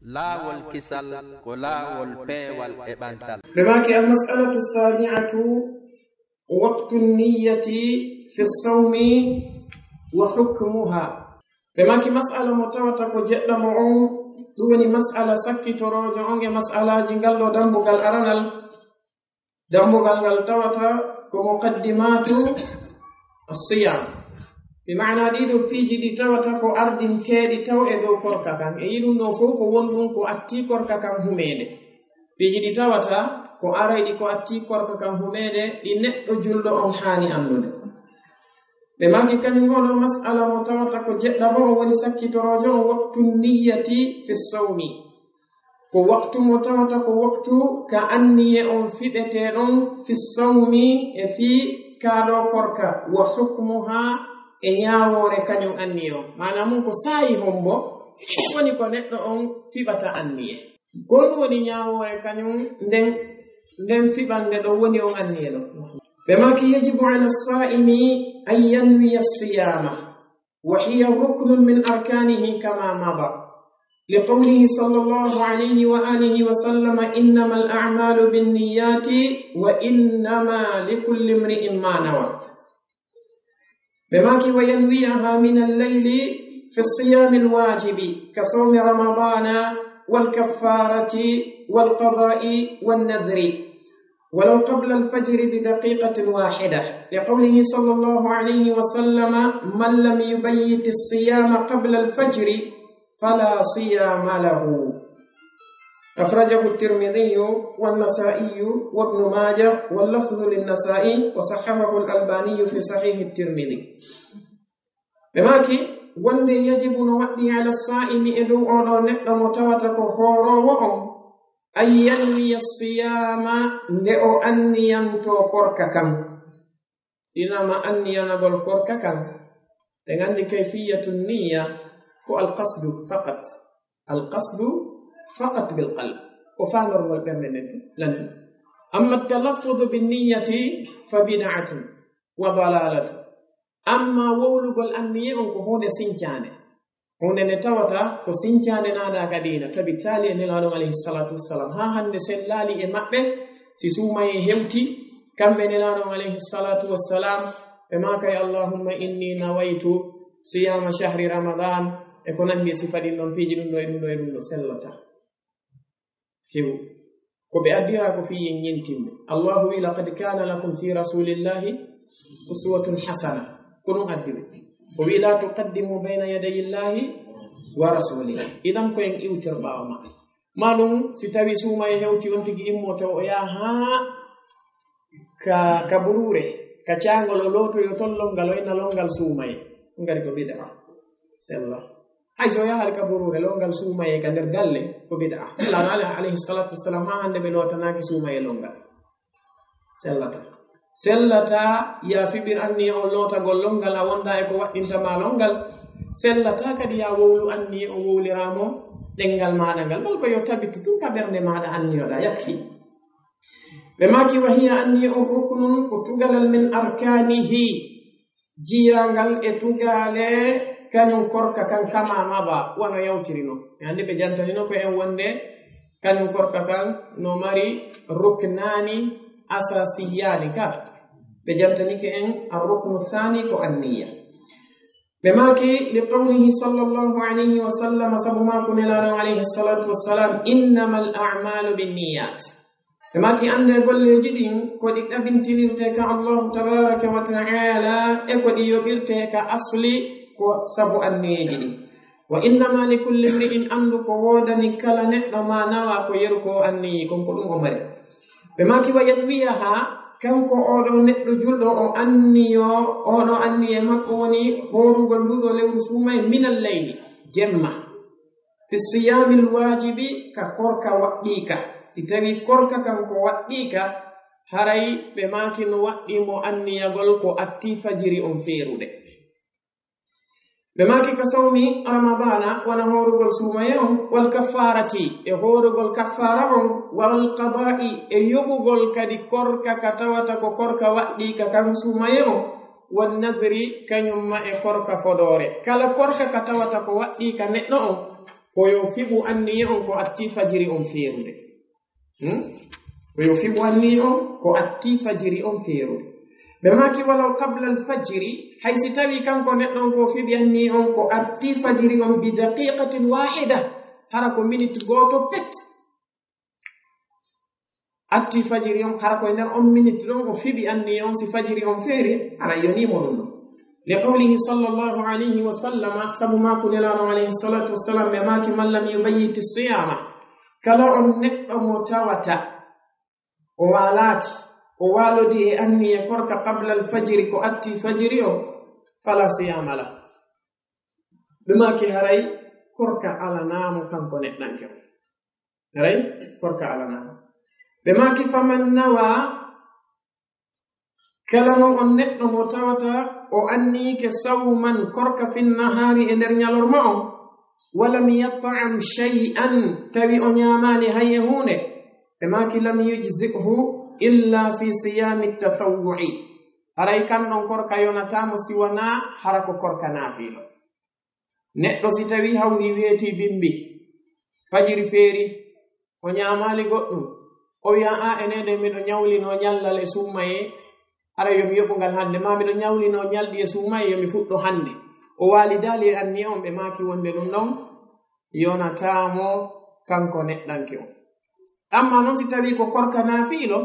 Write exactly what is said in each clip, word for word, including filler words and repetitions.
Laawol kisal ko laawol peewal e ɓantal. Ɓe maaki, al mas'alatu sabi'atu, waqtu niyyati fi sawmi wa hukmuha. Ɓe maaki, mas'ala mo tawata ko jeɗɗamo on, ɗum woni mas'ala sakkitoroojo on e mas'alaaji ngal ɗo dambugal aranal. Dambugal ngal tawata ko muqaddimatu as-siyam. Bi maana ɗiɗo piiji ɗi tawata ko ardinteeɗi taw e dow korka kan. E yiɗum ɗo fof ko wonɗum ko atti korka kan humeede. Piiji ɗi tawata ko arayɗi ko atti korka kan humeede, ɗi neɗɗo julɗo on haani anndude. Ɓe maaki kañum oɗo mas'ala mo tawata ko jeɗɗamo on woni sakkitoroojo on waqtu niyyati fi sawmi. Ko waktu mo tawata ko waktu ka anniye on fiɓetee ɗon fi sawmi e fii kaa ɗoo korka, wa hukmuha e ñaawoore kañum anniye on. Maanaa mum ko saa'i hombo woni ko neɗɗo on fiɓata anniye. Ko ɗum woni ñaawoore kañum nden, nden fiɓannde ɗon woni on anniye ɗon. Ɓe maaki, yajibu ala saa'imi an yanwiya siyaama. وهي ركن من أركانه كما مضى، لقوله صلى الله عليه وآله وسلم: إنما الأعمال بالنيات وإنما لكل امرئ ما نوى. Ɓe maaki, وينويها من الليل في الصيام الواجب كصوم رمضان والكفارة والقضاء والنذر، ولو قبل الفجر بدقيقة واحدة، لقوله صلى الله عليه وسلم: من لم يبيت الصيام قبل الفجر فلا صيام له. أخرجه الترمذي والنسائي وابن ماجه، واللفظ للنسائي، وصححه الألباني في صحيح الترمذي. Ɓe maaki, wonde yajibu no waɗɗii ala saa'imi e dow oo ɗoo neɗɗo mo tawata ko hooroowo on, an yanwiya siyaama, nde o anniyanto korka kan. Sinama anniyanagol korka kan, en anndi kayfiyatu niyya ko alqasdu faqat. Alqasdu faqat bil qalb. Ko faanor ngol ɓernde nden lan. Amma talaffudu bin niyyati fa bid'atun wa dalalatu. Amma wowlugol anniye on ko huunde sincaande. Huunde nde tawata ko sincaande naada ka diina, tabi taali e Nelaaɗo on alayhi salatu wassalam. Haa hannde sellaali e maɓɓe, si suumayee hewti, kamɓe Nelaaɗo on alayhi salatu wassalam, ɓe maakay, "Allahumma inni nawaytu siyama shahri Ramadan," e ko nanndi e sifa ɗin ɗon piiji, ɗum ɗo e ɗum ɗo e ɗum ɗo sellata. Few. Ko ɓe addira ko fii yen ñentinde. Allahu wi, "Laqad kana lakum fi rasulillahi uswatun hasana." Ko ɗum addiri. O wi, "La tuqaddimu bayna yadayi Allahi wa rasulihi." Idan ko en iwtir ɓaawo maɓɓe. Maa ɗum, si tawi suumayee hewti on tigi immo taw o yaha haa ka, ka buruure, ka caangol o lootoyo ton longal, o inna longal suumayee. Ɗum kadi ko bid'a. Sella. Hay so yahaali ka buruure, longal suumayee ka nder galle, ko bid'a. Nelaaɗo alayhi salatu wassalam, haa hannde ɓe lootanaaki suumayee longal. Sellata. Sellata, ya fiɓir anniye on lootagol longal, a wonda e ko waɗɗinta ma longal. Sellata kadi ya wowlu anniye on wowliraamo ɗengal maaɗa ngal. Mbal ko yo tabitu tun ka ɓernde maaɗa anniyoɗa, yakfi. Ɓe maaki, "Wa hiya anniye on ruknun ko tugalal min arkanihi." Jiyangal e tugaale kañum korka kan kama maba, wano yawtiri non. E hannde ɓe jantanino ko en wonde kañum korka kan no mari ruknaani asasiyaani ka. Ɓe jantanike en ar-ruknu thani ko anniya. Ɓe maaki, li qawlihi sallallahu alayhi wa sallam, sabu maaku Nelaaɗo alayhi salatu wassalam, "Innamal a'malu binniyat." Ɓe maaki, annde golleeji ɗin ko ɗi ɗabintinirte ka Allahu tabaraka wa ta'ala, e ko ɗi yoɓirte ka asli ko sabu anniyeeji ɗin. "Wa innama li kulli imri'in," anndu ko woodani kala neɗɗo ma nawa ko yeru ko anniyi kon, ko ɗum o mari. Ɓe maaki, "Wa yanwiyaha," kanko oɗo neɗɗo julɗo o anniyo, oɗo anniye makko woni hoorugol nduɗo lewru suumayee minal layli, jemma. Fi siyaamil waajibi, ka korka waɗɗiika. Si tawi korka kan ko waɗɗiika, haray ɓe maaki no waɗɗii mo anniyagol ko atti fajiri on feerude. Ɓe maaki ka sawmi Ramadaana, wona hoorugol suumayee on, wal kaffaarati, e hoorugol kaffaara on, wal qadaa'i, e yoɓugol kadi korka ka tawata ko korka waɗɗiika kan suumayee on, wan nadri, kañum ma e korka fodoore. Kala korka ka tawata ko waɗɗiika neɗɗo on, Ko yo fiɓu anniya on ko atti fajiri on feerude. Hmm? Ko yo fiɓu anniya on ko atti fajiri on feerude. Ɓe maaki walaw qabla al fajiri, hay si tawi kanko neɗɗo on ko fiɓi anniya on ko atti fajiri on bi daqiqatin wahida, hara ko minute gooto pet. Atti fajiri on, hara ko e nder on minute ɗon o fiɓi anniya on, si fajiri on feeri, hara yonii mo ɗum ɗon. Li qawlihi sallallahu alayhi wa sallama, sabu maaku Nelaaɗo alayhi salatu wassalam, ɓe maaki, "Man lam yubayyiti siyama," kala on neɗɗo mo tawata o waalaaki, o waalodi e anniya korka qabla al fajiri, ko atti fajiri on, fala siyama la. Ɓe maaki haray korka alanaamo kanko neɗɗanke on. Haray korka alanaamo. Ɓe maaki faman nawa, kala non on neɗɗo mo tawata o anniike sawman korka fin nahaari e nder ñalorma on, walam yat'am shay'an, tawi o ñaamaali hay e huunde, ɓe maaki lam yujzi'hu illa fi siyami tatawwu'i. Haray kan ɗon korka yonataa mo si wanaa hara ko korka naafiilo. Neɗɗo si tawi hawri weeti bimbi, fajiri feeri, o ñaamaali goɗɗum, o wi'a, "A, enede miɗo ñawlino ñallal e suumaye, ara yo mi yoɓu ngal hannde," ma, "Miɗo ñawlino ñalɗi e suumaye, yo mi fuɗɗo hannde." O waalidaali e anniya on, ɓe maaki wonde ɗum ɗon yonataa mo kanko neɗɗanke on. Amma non si tawi ko korka naafiilo,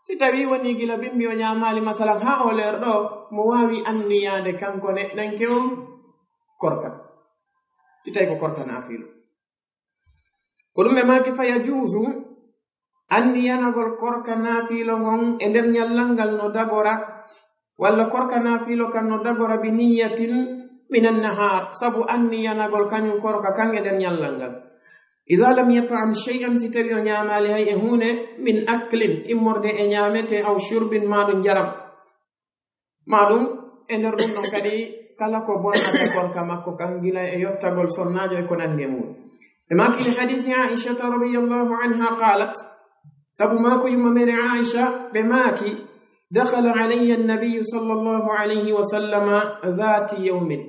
si tawi woni gila bimbi o ñaamaali, masalan, haa o leer ɗo, mo waawi anniyaade kanko neɗɗanke on korka. Si tawi ko korka naafiilo. Ko ɗum ɓe maaki fa yajuuzu, anniyanagol korka naafiilo ngon e nder ñallal ngal no dagora, walla korka naafiilo kan no dagora bi niyyatin minan nahaar, sabu anniyanagol kañum korka kan e nder ñallal ngal. Idaa lam yat'am shay'an, si tawi o ñaamaali hay e huunde, min aklin, immorde e ñaamete, aw shurbin, maa ɗum njaram. Maa ɗum e nder ɗum ɗon kadi kala ko bonnata korka makko kan, gila e yottagol sonnaajo e ko nanndi e mum. E maaki e hadiisi Aishata radiyallahu anha qaalat, sabu maako yumma mere Aisha, ɓe maaki, dakhala alayya an-nabiyyu sallallahu alayhi wa sallama dhati yawmin.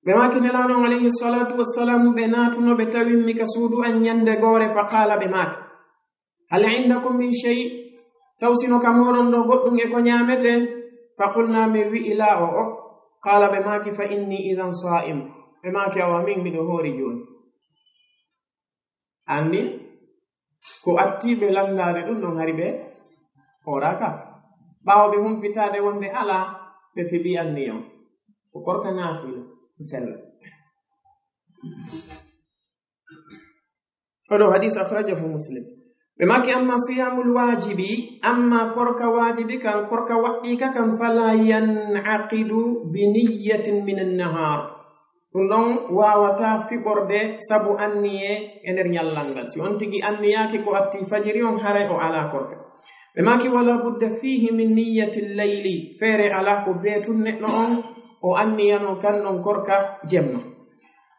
Ɓe maaki Nelaaɗo on alayhi salatu wassalamu, ɓe naatuno, ɓe tawimmi ka suudu an ñande goore, fa qaala, ɓe maaki, "Hal indakum min shay?" Taw sino ka mooɗon ɗo goɗɗum e ko ñaameten? Fa qulna, min wi'i, "Laa, o o." Qaala, ɓe maaki, "Fa inni idan saa'im." Ɓe maaki, "Awa min miɗo hoori jooni." Anndi, ko atti ɓe lanndaade ɗum ɗon hari ɓe hooraaka. Ɓaawo ɓe humpitaade wonde alaa, ɓe fiɓi anniya on. Ko korka naafila, sella. Oɗo hadis akhrajahu Muslim. Ɓe maaki, "Amma siyamul waajibi, amma korka waajibi kan, korka waɗɗiika kan, fala yan'aqidu bi niyyatin minan nahaar." Ɗum ɗon waawataa fiɓorde sabu anniye e nder ñallal ngal. Si on tigi anniyaaki ko atti fajiri on, haray o alaa korka. Ɓe maaki, "Wala budda fiihi min niyyati layli." Feere alaa ko beetun neɗɗo on o anniyano kan ɗon korka jemma.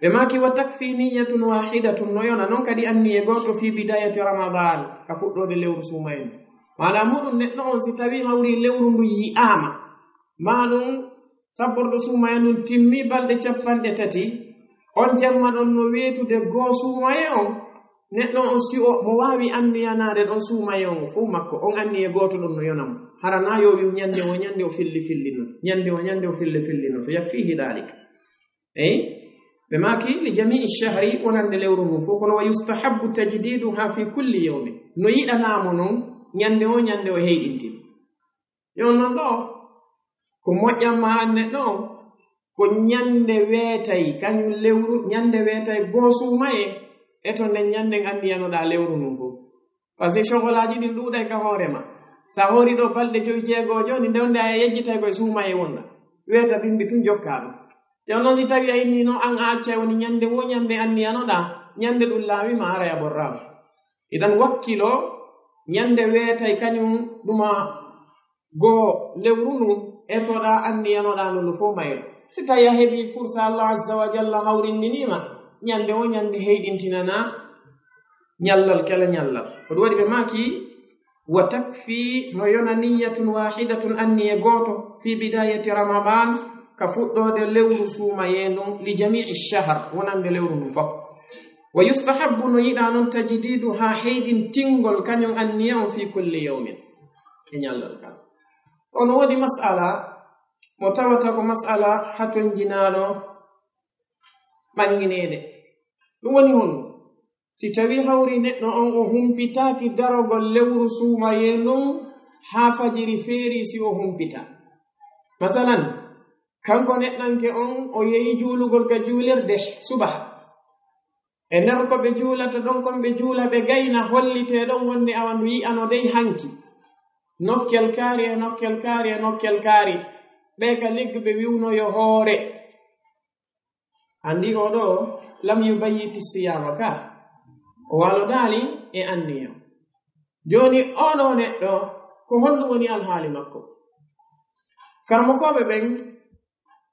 Ɓe maaki, "Wa takfi niyyatun wahidatun," no yona non kadi anniye gooto, "fi bidayati Ramadan," ka fuɗɗoode lewru suumayee. Maanaa muuɗum, neɗɗo on si tawi hawri lewru ndu yi'aama, maa ɗum sabborɗo suumayee ndun timmi balɗe capanɗe tati, on jemma ɗon no weetude goo suumayee on, neɗɗo on si o mo waawi anniyanaade ɗon suumayee on fof makko, on anniye gooto ɗon no yona mo. Hara naa yo wi'u ñande o ñande o filli fillino, ñande o ñande o filli fillino, to yakfihi dalik. Eyi, ɓe maaki li jami'i shahri, wonande lewru ndun fof, kono wa yustahabbu tajdiduha fi kulli yawmin. No yiɗanaamo non ñande o ñande o heyɗintin. Yo non ɗo, ko moƴƴan ma an neɗɗo on, ko ñande weetay, kañum lewru, ñande weetay goo suumayee, e to nden ñande ngandiyanoɗaa lewru ndun fof. Parce que sogolaaji ɗin ɗuuɗay ka hoore ma. Sa hoori ɗo balɗe jowi jeegoo jooni, nde wonde a yejjitay koye suumayee wonɗa. Weeta bimbi tun jokkaa ɗum. Yo non si tawi a inni non an a accay woni ñande wo ñande anniyanoɗaa, ñande ɗum laawi ma aray a borraama. Idan wakkilo, ñande weetay kañum ɗuma goo lewru ndun, etoɗaa anniyanoɗaa no ndu fof mayre. Si tawi a heɓi fursa Allah azza wa jalla hawrindinii ma, ñande wo ñande heyɗintinanaa ñallal kala ñallal. Ko ɗum waɗi ɓe maaki, "Wa takfi," no yona niyyatun wahidatun, anniye gooto, fi bidayati Ramadan, ka fuɗɗoode lewru suumayee ndun, li jami'i shahar, wonande lewru ndun fof. Wa yustahabbu, no yiɗaa noon, tajdiidu, haa heyɗintingol kañum anniya on fii kulli yawmin, e ñallal kala. On woodi mas'ala mo tawata ko mas'ala hatonjinaaɗo ɓanngineede. Ɗum woni honɗum? Si tawii hawri neɗɗo on o humpitaaki darogol lewru suumayee ndun haa fajiri feeri, si o humpita. Masalan, kanko neɗɗanke on o yehi juulugol ka juulirde subaha. E nder ko ɓe juulata ɗon kon, ɓe juula, ɓe gayna, hollitee ɗon wonde awa ndu yi'ano dey hanki. Nokkel kaari e nokkel kaari e nokkel kaari. Ɓee ka liggu ɓe wi'uno yo hoore. Anndi oo ɗoo, lam yubayyiti siyaama ka. O waalodaali e anniya. Jooni oo ɗoo neɗɗo, ko honɗum woni alhaali makko? Karamokooɓe ɓen,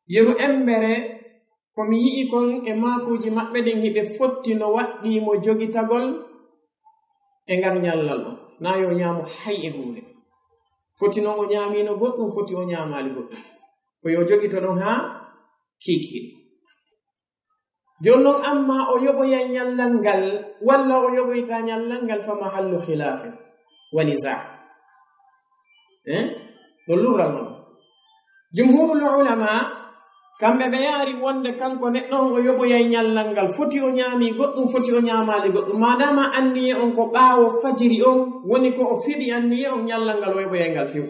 yo mi emmbere ko mi yi'i kon e maakuuji maɓɓe ɗin, hiɓe fotti no waɗɗii mo jogitagol e ngal ñallal ɗon. Naa yo ñaamo hay e huunde. Foti non o ñaamiino goɗɗum, foti o ñaamaali goɗɗum. Ko yo jogito ɗon haa kiikiiɗe. Jooni non, amma o yoɓoyay ñallal ngal, walla o yoɓoytaa ñallal ngal, fa mahallu khilaafin wa nizaa. Eh? Ɗo lurral non. Jumhurul ulama, kamɓe ɓe yaari wonde kanko neɗɗo on o yoɓoyay ñallal ngal, foti o ñaami goɗɗum, foti o ñaamaali goɗɗum. Maadaama anniye on ko ɓaawo fajiri on, woni ko o fiɗi anniye on, ñallal ngal o yoɓoyay ngal few.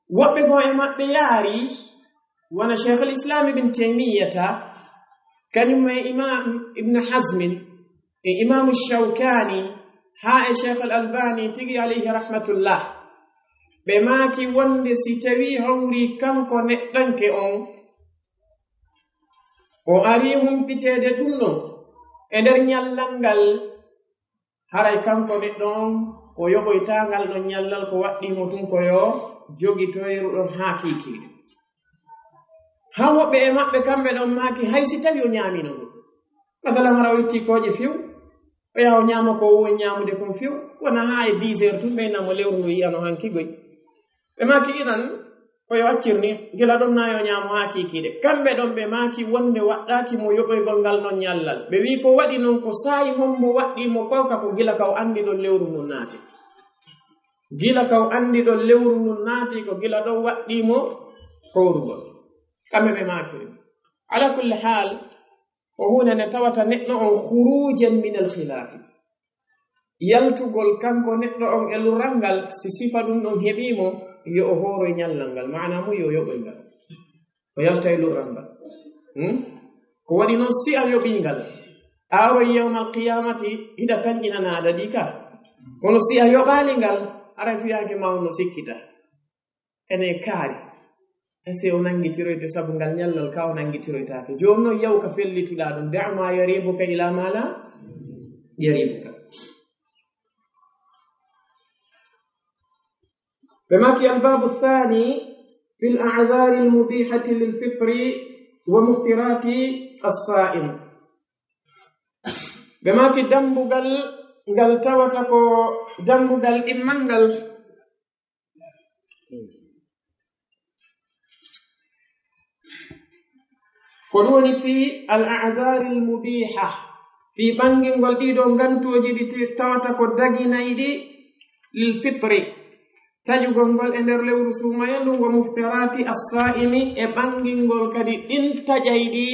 Woɓɓe goo e maɓɓe yaari, wano Sheikhul Islam Ibn Taymiyyata, kañum e Imam Ibn Hazmin, e Imaamu Shawkani, haa e Sheikhul Albani tigi alayhi rahmatullah. Ɓe maaki wonde si tawii hawri kanko neɗɗanke on, o arii humpiteede ɗum ɗon e nder ñallal ngal, haray kanko neɗɗo on, o yoɓoytaa ngal ɗon ñallal, ko waɗɗii mo tun ko yo jogitoyru ɗon haa kiikiiɗe. Haa woɓɓe e maɓɓe kamɓe ɗon maaki, hay si tawii o ñaamiino ɗum. Masalan, hara o itti kooƴe few, o yaha o ñaama ko o wowi ñaamude kon few, wona haa e dix heures tun, ɓeyna mo lewru ndu yi'ano hanki goy. Ɓe maaki, idan, ko yo accir ni, gila ɗon naa yo ñaamo haa kiikiiɗe. Kamɓe ɗon ɓe maaki wonde waɗɗaaki mo yoɓoygol ngal non ñallal. Ɓe wi'i ko waɗi non, ko saa'i hombo waɗɗii mo korka, ko gila ka o anndi ɗon lewru ndun naati. Gila ka o anndi ɗon lewru ndun naati, ko gila ɗon waɗɗii mo hoorugol. Kamɓe ɓe maakiri. Ala kulli haal, ko huunde nde tawata neɗɗo on khurujan min al khilaafi. Yaltugol kanko neɗɗo on e lurral ngal, si sifa ɗum ɗon heɓii mo, yo o hooro e ñallal ngal, maanaa mo yo o yoɓoy ngal. O yalta e lurral ngal. Hmm? Ko waɗi non si a yoɓii ngal, a aroy yawmal qiyamati, hiɗa tanƴinanaa adadi ka. Kono si a yoɓaali ngal, aray fiyaake ma on no sikkita. Ene kaari. Ese o nanngitiroyte sabu ngal ñallal ka o nanngitiroytaake. Jooni non yaw ka fellituɗaa ɗum. Da' ma yaribuka ila ma la yaribuka. Ɓe maaki albabu thani fil a'dhari al mubihati lil fitri wa muftirati as-sa'im. Ɓe maaki dambugal ngal tawata ko dambugal ɗimmal ngal. Ko ɗum woni fii al a'dharil mubiha, fii ɓangingol ɗiɗo ngantooji ɗi ti-, tawata ko daginayɗi lil fitri, taƴugol ngol e nder lewru suumayee ndun, wa muftirati as-sa'imi, e ɓangingol kadi ɗin taƴayɗi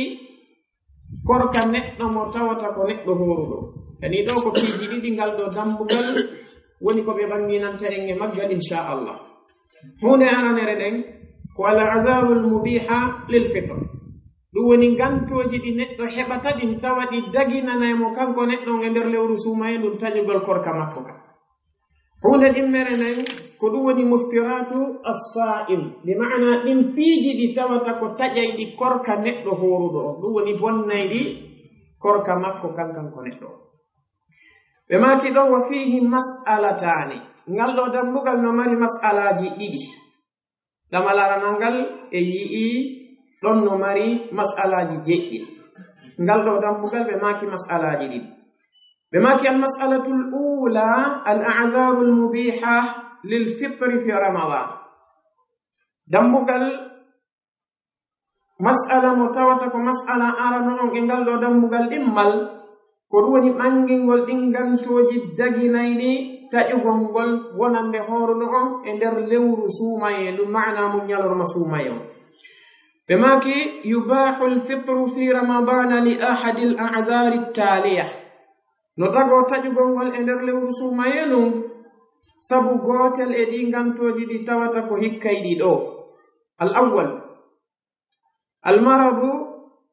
korka neɗɗo mo tawata ko neɗɗo hooruɗo. Yani ɗo ko piiji ɗiɗi, ngal ɗo dambugal woni ko ɓe ɓanginanta en e maggal, inchallah. Huunde aranere nden ko al a'dharul mubiha lil fitr. Ɗum woni ngantooji ɗi neɗɗo heɓata ɗin tawa ɗi daginanay mo kanko neɗɗo on e nder lewru suumayee ndun taƴugol korka makko ka. Huunde ɗimmere nden, ko ɗum woni muftiratu as-sa'im, bi ma'ana ɗin piiji ɗi tawata ko taƴayɗi korka neɗɗo hooruɗo on, ɗum woni bonnayɗi korka makko kan kanko neɗɗo on. Ɓe maaki ɗon, wa fihi mas'alataani, ngal ɗo dambugal no mari mas'alaaji ɗiɗi. Ɗamal aranal ngal e yi'i ɗon no mari mas'alaaji jeɗɗi. Ngal ɗo dambugal ɓe maaki mas'alaaji ɗiɗi. Ɓe maaki al mas'alatul ula, al a'dharul mubiha lil fitri fi Ramadan. Dambugal Mas'ala mo tawata ko mas'ala arano on e ngal ɗo dammugal ɗimmal, ko ɗum woni ɓangingol ɗin ngantooji daginayɗi taƴugol ngol wonande hooruɗo on e nder lewru suumayee, ɗum maana mum ñalorma suumayee on. Ɓe maaki, "Yubahul fitru fi Ramadana li ahadil a'dhari taliya." No tagoo taƴugol ngol e nder lewru suumayee nun, sabu gootel e ɗii ngantooji ɗi tawata ko hikkay ɗi ɗo. Al awwal, al maradu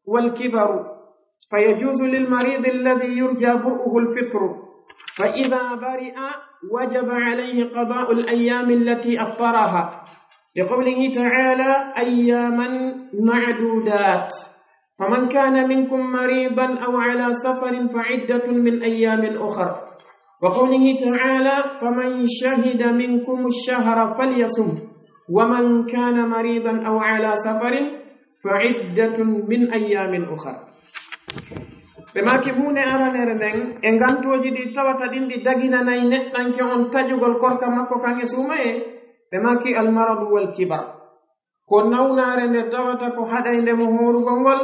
wal kibaru, fa yajuzu lil maridi alladhi yurja bur'uhu al fitru, fa idha bari'a wajaba alayhi qada'u al ayyami allati aftaraha, li qawlihi ta'ala, ayyaman ma'dudat. فمن كان منكم مريضا أو على سفر فعدة من أيام أخر. وقوله تعالى، فمن شهد منكم الشهر فليصمه، ومن كان مريضا أو على سفر فعدة من أيام أخر. Ɓe maaki huunde aranere nden, e ngantooji ɗi tawata ɗin ɗi daginanay neɗɗanke on taƴugol korka makko kan e suumayee, ɓe maaki al maradu wal kibar. Ko nawnaare nde tawata ko haɗaynde mo hoorugol ngol,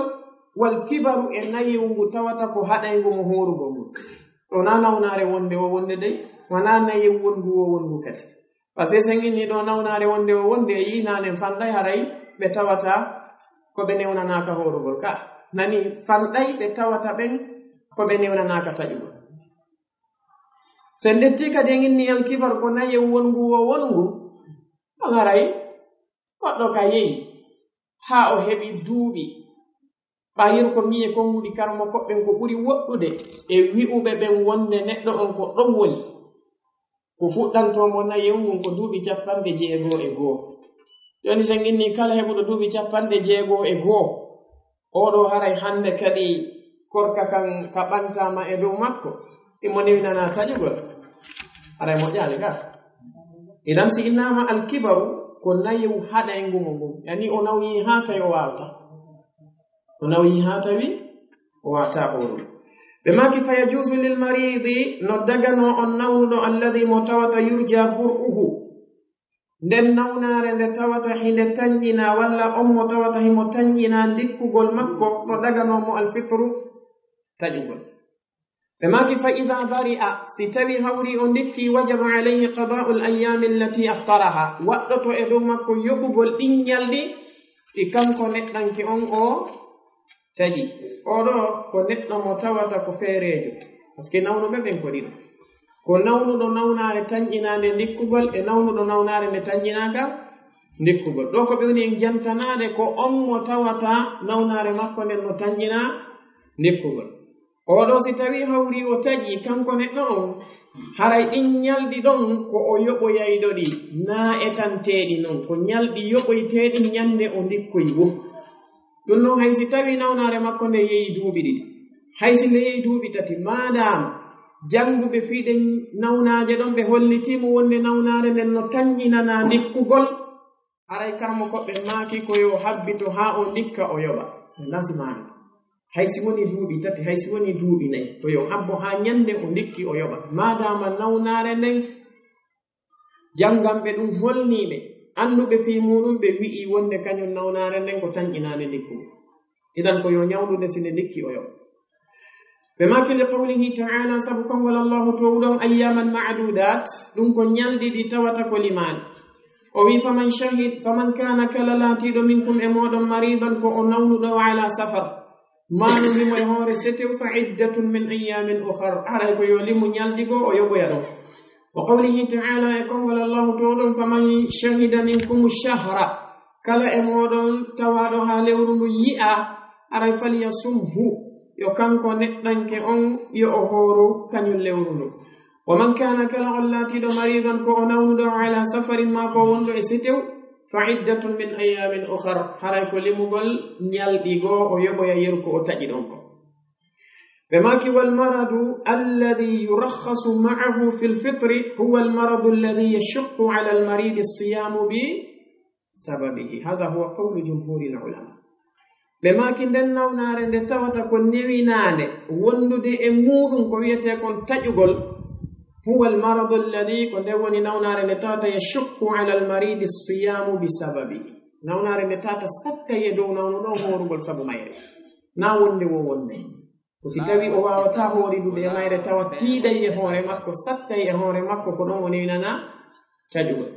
wal kibaru e nayewu ngu tawata ko haɗayngu mo hoorugol ngol. Ɗo na nawnaare wonde o wonde dey, wana nayewu wongu o wongu kadi. Parce que sen inni ɗo nawnaare wonde o wonde e yii naanen fanɗay haray ɓe tawata ko ɓe newnanaaka hoorugol ka. Nani fanɗay ɓe tawata ɓen ko ɓe newnanaaka taƴugol. Sen detti kadi en inni al kibar ko nayewu wongu o wongu. Ɗon haray goɗɗo ka yehi haa o heɓi duuɓi. Ɓayir ko miye konnguɗi karmo koɓɓen ko ɓuri woɗɗude e wi'uɓe ɓen wonde neɗɗo on ko ɗon woni. Ko fuɗɗantoo mo nayewu ngun ko duuɓi capanɗe jeego e goo. Jooni sen inni kala heɓuɗo duuɓi capanɗe jeego e goo, oo ɗoo haray hannde kadi korka kan ka ɓantaama e dow makko, imo newinanaa taƴugol. Haray moƴƴaali ka. Idan si innaama alkibaru, ko nayewu haɗayngu mo ngun. Yani o nawyi haa tawi o waawta. O nawyi haa tawi o waawta hoorugol. Ɓe maaki fa yajuuzu lil mariidi, no daganoo on nawnuɗo alladhi mo tawata yurja bur'uhu. Nden nawnaare nde tawata hinde tanƴinaa, walla on mo tawata himo tanƴinaa ndikkugol makko, no daganoo mo alfitru taƴugol. Ɓe maaki fa idha bari'a, si tawi hawri o ndikki, wajaba alayhi qada'u al ayyami allati aftaraha, waɗɗoto e dow makko yoɓugol ɗin ñalɗi ɗi kanko neɗɗanke on o taƴi. Oo ɗoo ko neɗɗo mo tawata ko feereejo. Parce que nawnuɓe ɓen ko ɗiɗo. Ko nawnuɗo nawnaare tanƴinaande ndikkugol e nawnuɗo nawnaare nde tanƴinaaka ndikkugol. Ɗoo ko ɓe woni en jantanaade ko on mo tawata nawnaare makko nden no tanƴinaa ndikkugol. Oo ɗoo si tawii hawri o taƴi kanko neɗɗo on, haray ɗin ñalɗi ɗon ko o yoɓoyayɗo ɗi, naa etanteeɗi non, ko ñalɗi yoɓoyteeɗi ñande o ndikkoyi woo. Ɗun non hay si tawii nawnaare makko nde yehi duuɓi ɗiɗi, hay si nde yehi duuɓi tati, maadaama jannguɓe fii ɗen nawnaaje ɗon ɓe hollitii mo wonde nawnaare nden no tanƴinanaa ndikkugol, haray karmo koɓɓe maaki ko yo habbito haa o ndikka o yoɓa. Ɓe nasi maana. Hay si woni duuɓi tati, hay si woni duuɓi nayi, ko yo habbo haa ñande o ndikki o yoɓa. Maadaama nawnaare nden jannganɓe ɗum holnii ɓe, annduɓe fii muuɗum, ɓe wi'i wonde kañum nawnaare nden ko tanƴinaande ndikkugol. Idan ko yo ñawndude si nde ndikki o yoɓa. Ɓe maaki li qawlihi ta'ala, sabu konngol Allahu toowuɗo on, ayyaman ma'dudat, ɗum ko ñalɗi ɗi tawata ko limaali. O wi'i, faman shahid, faman kana, kala laatiiɗo minkum e mooɗon maridan ko o nawnuɗo wa ala safar, maa no himo e hoore setew, fa iddatun min ayyamin ukhar, haray ko yo limu ñalɗi goo o yoɓoya ɗon. Wa qawlihi ta'ala, e konngol Allahu toowuɗo on, faman shahida minkumu shahra, kala e mooɗon tawaaɗo haa lewru ndu yi'a, haray falyasumhu, yo kanko neɗɗanke on, yo o hooru kañum lewru ndun. Wa man kana, kala on laatiiɗo maridan ko o nawnuɗo, ala safarin maa ko wonɗo e setew, fa iddatun min ayyamin ukhar, haray ko limugol ñalɗi goo o yoɓoya yeru ko o taƴi ɗon ko. Ɓe maaki, wal maradu alladhi yurakhasu ma'ahu fil fitri huwa al maradu alladhi yashuqqu ala al maridi as-siyamu bi sababihi. Hadha huwa qawlu jumhuril ulama. Ɓe maaki nden nawnaare nde tawata ko newinaande wondude e muuɗum ko wiyetee kon taƴugol, huwa al maradu alladhi, ko nde woni nawnaare nde tawata yashuqqu ala al maridi as-siyamu bi sababihi. Nawnaare nde tata sattay e dow nawnuɗo on hoorugol sabu mayre. Na wonde wo wonde. Ko si tawi o waawataa hooridude e mayre tawa tiiɗay e hoore makko, sattay e hoore makko, ko ɗon o newnanaa taƴugol.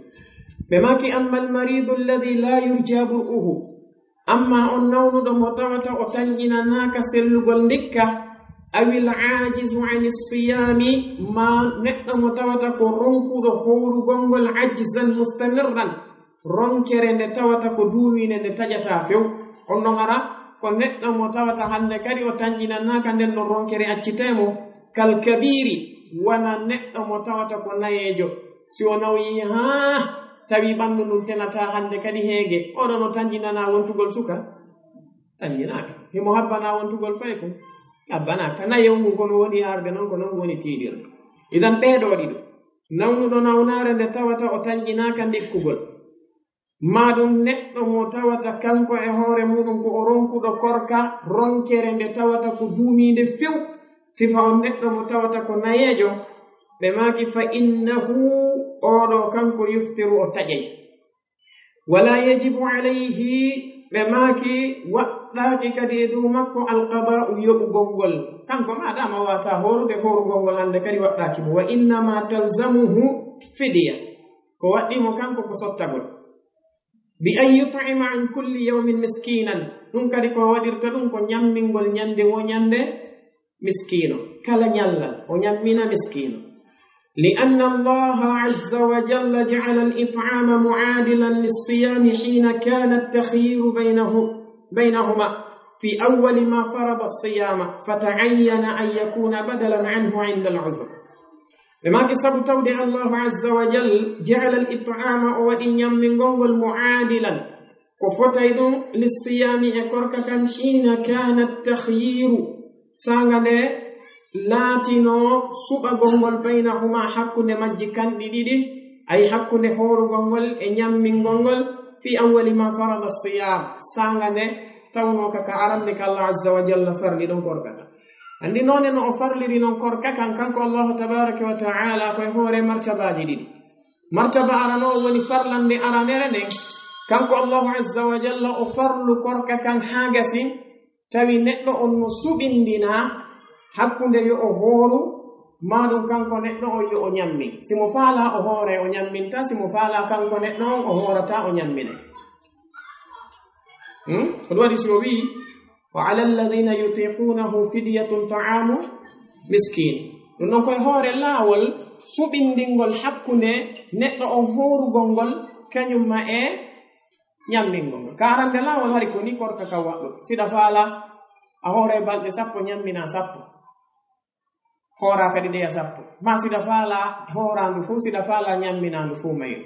Ɓe maaki, "Amma al-maridu alladhi la yurja bur'uhu." Amma on nawnuɗo mo tawata o tanƴinanaaka sellugol ndikka, awil aajizu ani siyami, ma neɗɗo mo tawata ko ronkuɗo hoorugol ngol ajzan mustamirran, ronkere nde tawata ko duumiinde nde taƴataa few. On ɗon ara ko neɗɗo mo tawata hannde kadi o tanƴinanaaka nden ɗon ronkere accitee mo, kal kabiri, wona neɗɗo mo tawata ko nayeejo. Si o nawyi haa tawi ɓanndu ndun tenataa hannde kadi heege, oɗon o tanƴinanaa wontugol suka? Tanƴinaaka. Himo habbanaa wontugol paykun? Habbanaaka. Nayewu ngun ko no woni arde non, ko non woni tiiɗirde. Idan ɓee ɗoo ɗiɗo, nawnuɗo nawnaare nde tawata o tanƴinaaka ndikkugol, maa ɗum neɗɗo mo tawata kanko e hoore muɗum ko o ronkuɗo korka, ronkere nde tawata ko duumiinde few, sifa on neɗɗo mo tawata ko nayeejo, ɓe maaki, "Fa innahu, oɗo kanko yuftiru o taƴay." "Wala yajibu alayhi," ɓe maaki, "waɗɗaaki kadi e dow makko alqada'u yoɓugol ngol." Kanko ma dama wata hoorude, hoorugol ngol hannde kadi waɗɗaaki mo. "Wa innama talzamuhu fidya." Ko waɗɗi mo kanko ko sottagol. "Bi an yut'ima an kulli yawmin miskinan." Ɗum kadi ko waɗirta ɗum ko ñammingol ñande wo ñande miskiino. Kala ñallal, o ñammina miskiino. "Li anna Allaha azza wa jalla ja'ala al-it'ama mu'adilan lis-siyami hina kana at-takhyiru baynahu-, baynahuma fi awwali ma farada as-siyama, fata'ayyana an yakuna badalan anhu inda al-'udhr." Ɓe maaki sabu tawde Allahu azza wa jalla ja'ala al-it'ama, o waɗi ñammingol ngol mu'adilan, ko fotay ɗum, lissiyami e korka kan, hina kana takhyiru, sanga nde laatino suɓagol ngol, baynahuma, hakkunde majji kanɗi ɗiɗi, ay hakkunde hoorugol ngol e ñammingol ngol, fi awwali ma farada siyam, sanga nde tawno ka, ka arande ka Allah azza wa jalla farli ɗon korka kan. Andi noone no o farliri non korka kan, kanko Allahu tabaraka wa ta'ala, ko e hoore martabaaji ɗiɗi. Martaba arano woni farlande aranere nden. Kanko Allahu azza wa jalla o farlu korka kan haa gasi, tawi neɗɗo on no suɓindina hakkunde yo o hooru, maa ɗum kanko neɗɗo on yo o ñammin. Si mo faala o hoore o ñamminta, si mo faala kanko neɗɗo on o hoorata o ñammine. Hmm? Ko ɗum waɗi si o wi'i, "Wa ala alladhina yutiqunahu fidyatun ta'amu miskin." Ɗum ɗon koye hoore laawol suɓindingol hakkunde neɗɗo on hoorugol ngol kañum ma e ñammingol ngol. Ka arande laawol hari ko ni korka ka waɗɗo. Siɗa faala a hoore balɗe sappo ñammina sappo. Hoora kadi ɗeya sappo. Ma siɗa faala hoorandu fof, siɗa faala ñamminandu fof mayru.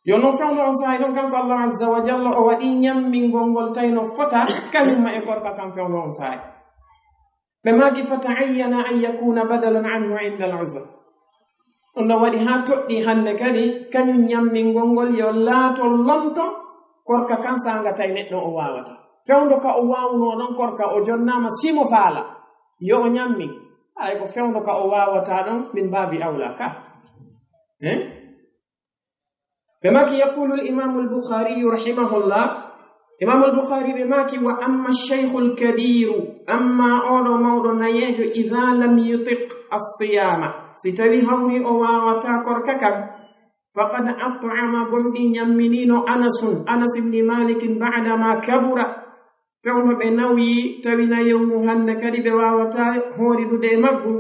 Yo non fewndo on saa'i ɗon kanko Allah azza wa jalla o waɗi ñammingol ngol tawi no fota kañum ma e korka kan fewndo on saa'i. Ɓe maaki, "Fata'ayyana an yakuna badalan anhu inda al-uzr." Ɗum no waɗi haa toɗɗi hannde kadi kañum ñammingol ngol yo laato lonto korka kan sanga tawi neɗɗo o waawata. Fewndo ka o waawno ɗon korka o jonnaama simo faala yo o ñammin. Haray ko fewndo ka o waawata ɗon min baabi awla ka. Eh? Ɓe maaki, yaqulu al-Imamu al-Bukhari rahimahullah. Imamu al-Bukhari ɓe maaki, "Wa amma ash-shaykhu al-kabiru, amma oɗo mawɗo nayeejo, idha lam yutiq as-siyama, si tawi hawri o waawata korka kan, faqad at'ama, gomɗi ñamminino Anasun, Anas ibn Malikin, ba'da ma kabura." Fewndo ɓe nawyi, tawi nayewu ngu hannde kadi ɓe waawata hooridude e maggu,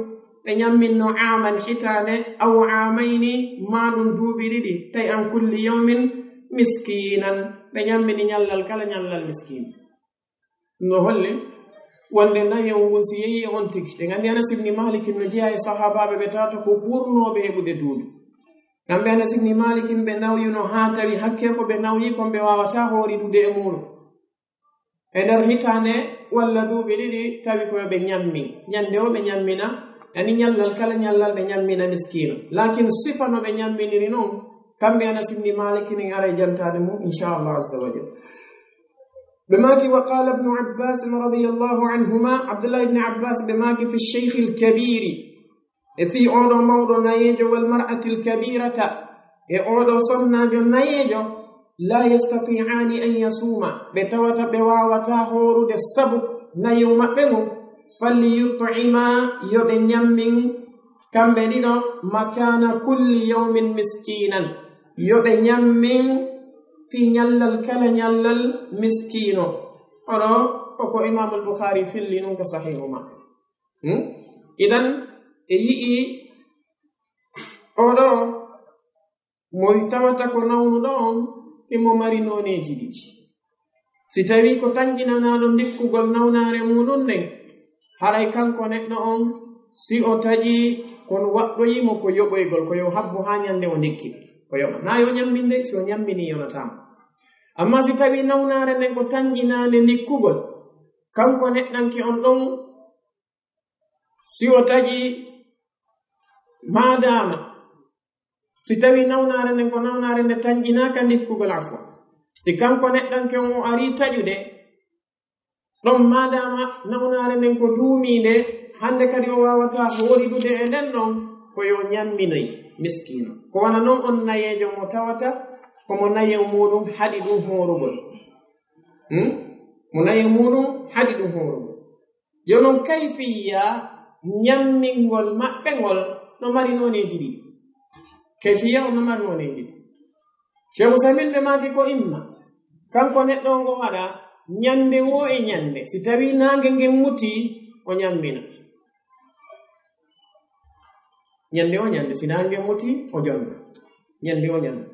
ɓe ñamminno aaman hitaande, aw aamayni, maa ɗum duuɓi ɗiɗi, tawi an kulli yawmin miskinan, ɓe ñammini ñallal kala ñallal miskin. No holli wonde nayewu ngun si yehi e on tigi. Ɗen anndi Anas ibni Malik no jeyaa e sahaabaaɓe ɓe tawata ko ɓurnooɓe heɓude duuɓi. Kamɓe Anas ibni Malik ɓe nawyuno haa tawi hakke ko ɓe nawyi kon ɓe waawata hooridude e muuɗum. E nder hitaande walla duuɓi ɗiɗi, tawi ko yo ɓe ñammin. Ñande o ɓe ñammina, yani ñallal kala ñallal ɓe ñammina miskiino. Laakin sifa no ɓe ñamminiri non, kamɓe Anas ibni Malik nin ara e jantaade mum, inchallah azza wa jalla. Ɓe maaki, wa qala ibnu Abbas radiyallahu anhuma, Abdullah ibni Abbas ɓe maaki, fi shaykhil kabiri, e fii oɗo mawɗo nayeejo, wal mar'atil kabirata, e oɗo sonnaajo nayeejo, لا يستطيعان أن يصوما, ɓe tawata ɓe waawataa hoorude sabu nayewu maɓɓe ngun, فليطعما, yo ɓe ñammin kamɓe ɗiɗo, مكان كل يوم مسكينا, yo ɓe ñammin fii ñallal kala ñallal miskiino. Hono ko ko Imaamul Bukhari filli nun ka Sahiihu maɓɓe. Hmm? Idan, e yi'i oɗo mo tawata ko nawnuɗo on, himo mari nooneeji ɗiɗi. Si tawii ko tanƴinanaaɗo ndikkugol nawnaare muuɗum nden, haray kanko neɗɗo on, si o taƴii, kono waɗɗoyii mo ko yoɓoygol, ko yo habbo haa ñande o ndikki, ko yoɓa. Naa yo ñamminde, si o ñamminii, yonataa mo. Amma si tawii nawnaare nden ko tanƴinaande ndikkugol, kanko neɗɗanke on ɗon, si o taƴii, maadaama, si tawii nawnaare nden ko nawnaare nde tanƴinaaka ndikkugol, afwa, si kanko neɗɗanke on o arii taƴude ɗon, maadaama nawnaare nden ko duumiinde, hande kadi o waawataa hooridude e nden ɗon, ko yo ñamminoy miskiino. Ko wano non on nayeejo mo tawata ko mo nayewu muuɗum haɗi ɗum hoorugol. Hmm? Mo nayewu muuɗum haɗi ɗum hoorugol. Yo non kayfiyya ñammingol maɓɓe ngol no mari nooneeji ɗiɗi. Kayfiyya on no mari nooneeji ɗiɗi. Cheikh Usaymin ɓe maaki ko imma kanko neɗɗo on o waɗa ñande woo e ñande. Si tawii naange ngen mutii, o ñammina. Ñande o ñande, si naange ngen mutii, o jonna. Ñande o ñande.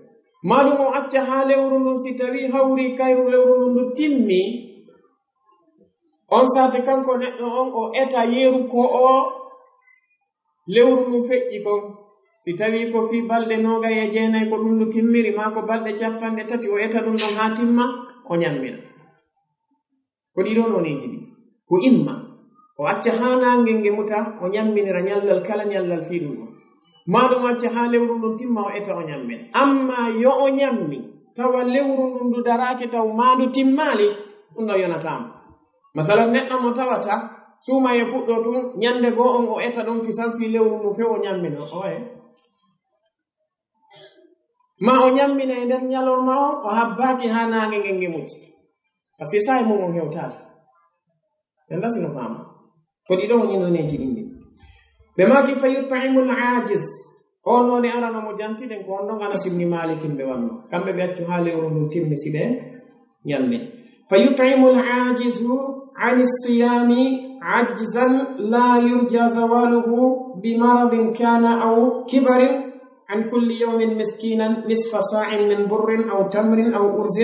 Maa ɗum o acca haa lewru ndun, si tawii hawri kayru lewru ndun ndu timmi, on saate kanko neɗɗo on o eta yeru ko o lewru ndun feƴƴi kon. Si tawii ko fii balɗe noogay e jeenay ko ɗum ndu timmiri, maa ko balɗe cappanɗe tati, o eta ɗum ɗon haa timma, o ñammina. Ko ɗiɗo nooneeji ɗi. Ko imma o acca haa naange nge muta, o ñamminira ñallal kala ñallal fii ɗum ɗon. Maa ɗum o acca haa lewru ndun timma, o eta, o ñammina. Amma yo o ñammi tawa lewru ndun ndu daraaki taw maa ndu timmaali, ɗum ɗon yonataa mo. Masalan, neɗɗo mo tawata suumayee fuɗɗoo tun, ñande goo on o eta ɗon kisal fii lewru ndun few, o ñammina, oye. Maa o ñammina e nder ñalorma on, o habbaaki haa naange ngen nge muti. Parce que saa'i mun on hewtaaki. Ɓe ndasi no faama. Ko ɗiɗo woni nooneeji ɗin ɗin. Ɓe maaki, فيطعم العاجز. On noone arano mo jantiɗen ko on ɗon Anas ibn Malik ɓe wanno. Kamɓe ɓe accu haa lewru ndun timmi si ɓe ñammi. فيطعم العاجز عن الصيام عجزا لا يرجى زواله بمرض كان أو كبر عن كل يوم مسكينا نصف صاع من بر أو تمر أو أرز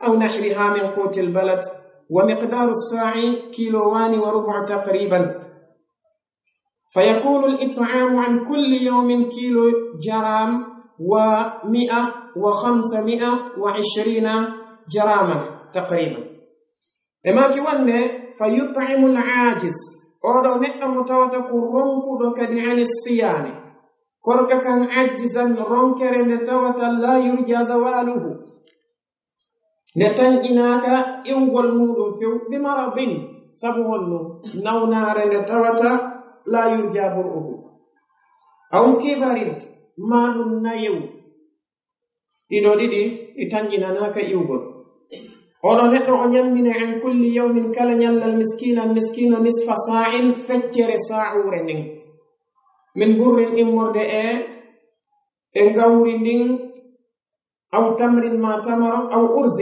أو نحوها من قوت البلد، ومقدار الصاع كيلوان وربع تقريبا، فيكون الإطعام عن كل يوم كيلو جرام ومائة وخمسمائة وعشرين جراما تقريبا. E maaki wonde, فيطعم العاجز, oɗo neɗɗo mo tawata ko ronkuɗo kadi عن الصيام, korka kan, عجزا, ronkere nde tawata لا يرجى زواله, nde tanƴinaaka iwgol muuɗum few, بمرض, sabu honno? Nawnaare nde tawata لا يرجى برؤه, أو كبر, maa ɗum nayewu. Ɗiɗo ɗiɗi ɗi tanƴinanaaka iwgol. Oɗo neɗɗo o ñammina عن كل يوم kala ñallal مسكينا miskiino نصف صاع feccere saa'uure nden. من بر immorde e, e ngawri ndin, أو تمر maa tamaro, أو أرز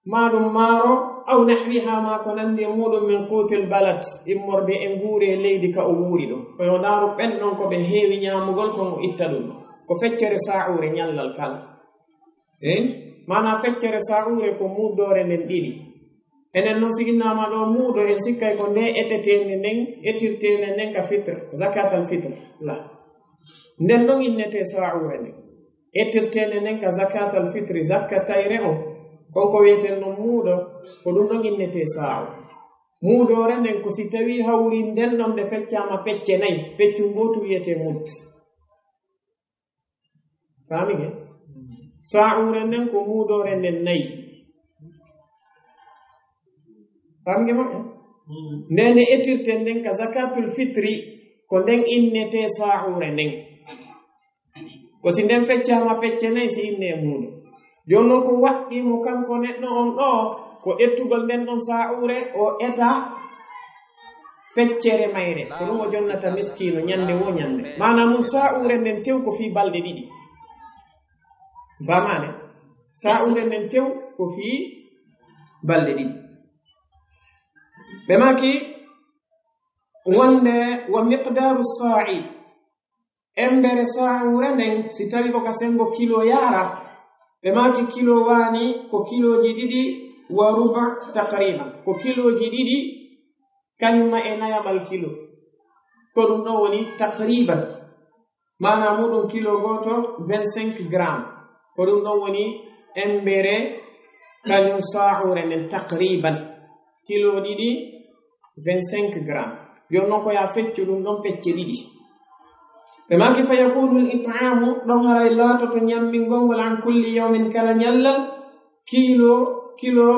maa ɗum maaro, أو نحوها maa ko nanndi e muuɗum, من قوت البلد immorde e nguure leydi ka o wuuri ɗon. Ko yo ndaaru ɓen ɗon ko ɓe heewi ñaamugol kon o itta ɗum ɗon. Ko feccere saa'uure ñallal kala. Eh? Maanaa feccere saa'uure ko muuddoore nden ɗiɗi. Enen non si innaama ɗoo muudo, en sikkay ko nde eteteende nden, etirteende nden ka fitr, zakat al fitr. La. Nden ɗon innetee saa'uure nden. Etirteende nden ka zakat al fitri, zakka tayre on. Kon ko wi'eten non muudo, ko ɗum ɗon innetee saa'u. Muudoore nden ko si tawii hawri nden ɗon nde feccaama pecce nay, peccun gootun wi'etee mud. Faami ke? Saa'uure nden ko muudoore nden nay. Faami ke moƴƴa? Nde nde etirten nden ka zakatul fitri, ko nden innetee saa'uure nden. Ko si nden feccaama pecce nay, si innee muudo. Jooni noon ko waɗɗii mo kanko neɗɗo on ɗo, ko ƴettugol nden ɗon saa'uure, o eta feccere mayre. Ko ɗum o jonnata miskiino ñande wo ñande. Maanaa mum saa'uure nden tew ko fii balɗe ɗiɗi. Faamaade? Saa'uure nden tew ko fii balɗe ɗiɗi. Ɓe maaki wonde wa miqdaaru saa'i, embere saa'uure nden, si tawi ko ka senngo kilo yaara, ɓe maaki kilo waani ko kilooji ɗiɗi wa ruba taqriban, ko kilooji ɗiɗi kañum ma e nayaɓal kilo. Ko ɗum ɗon woni taqriban. Maanaa muɗum kilo gooto vingt-cinq grammes. Ko ɗum ɗon woni embere kañum saa'uure nden taqriban. Kilo ɗiɗi, vingt-cinq grammes. Yo non ko yaa feccu ɗum ɗon pecce ɗiɗi. Ɓe maaki fa yakunu l-it'aamu, ɗon haray laatoto ñammingol ngol an kulli yawmin kala ñallal, kilo, kilo,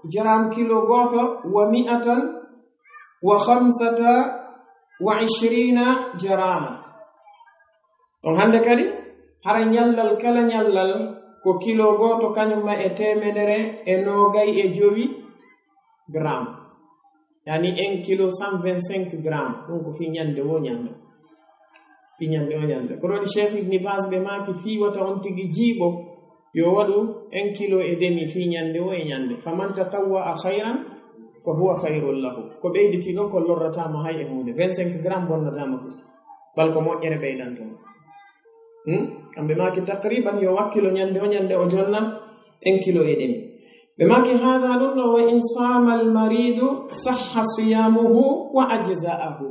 jaram kilo gooto, wa mi'atan wa khamsata wa ishrina jarama. Ɗon hannde kadi, hara ñallal kala ñallal ko kilo gooto kañum ma e teemedere e noogay e jowi gram. Yani un kilo cent vingt-cinq gram. Ɗum ko fii ñande wo ñande. Fii ñande wo ñande. Ko ɗon Cheikh Ibn Baz ɓe maaki fii wata on tigi jiiɓo yo waɗu un kilo e demi fii ñande wo e ñande. Faman tatawwa'a khayran fa huwa khayrun lahu. Ko ɓeyditi ɗon ko lorrataama hay e huunde. Vingt-cinq grammes bonnataama kus. Bal ko moƴƴere ɓeydanto mo. Hmm? Kamɓe maaki taqriban yo wakkilo ñande o ñande o jonna un kilo e demi. Ɓe maaki haada ɗum ɗo wa in saama al maridu sahha siyamuhu wa ajza'ahu.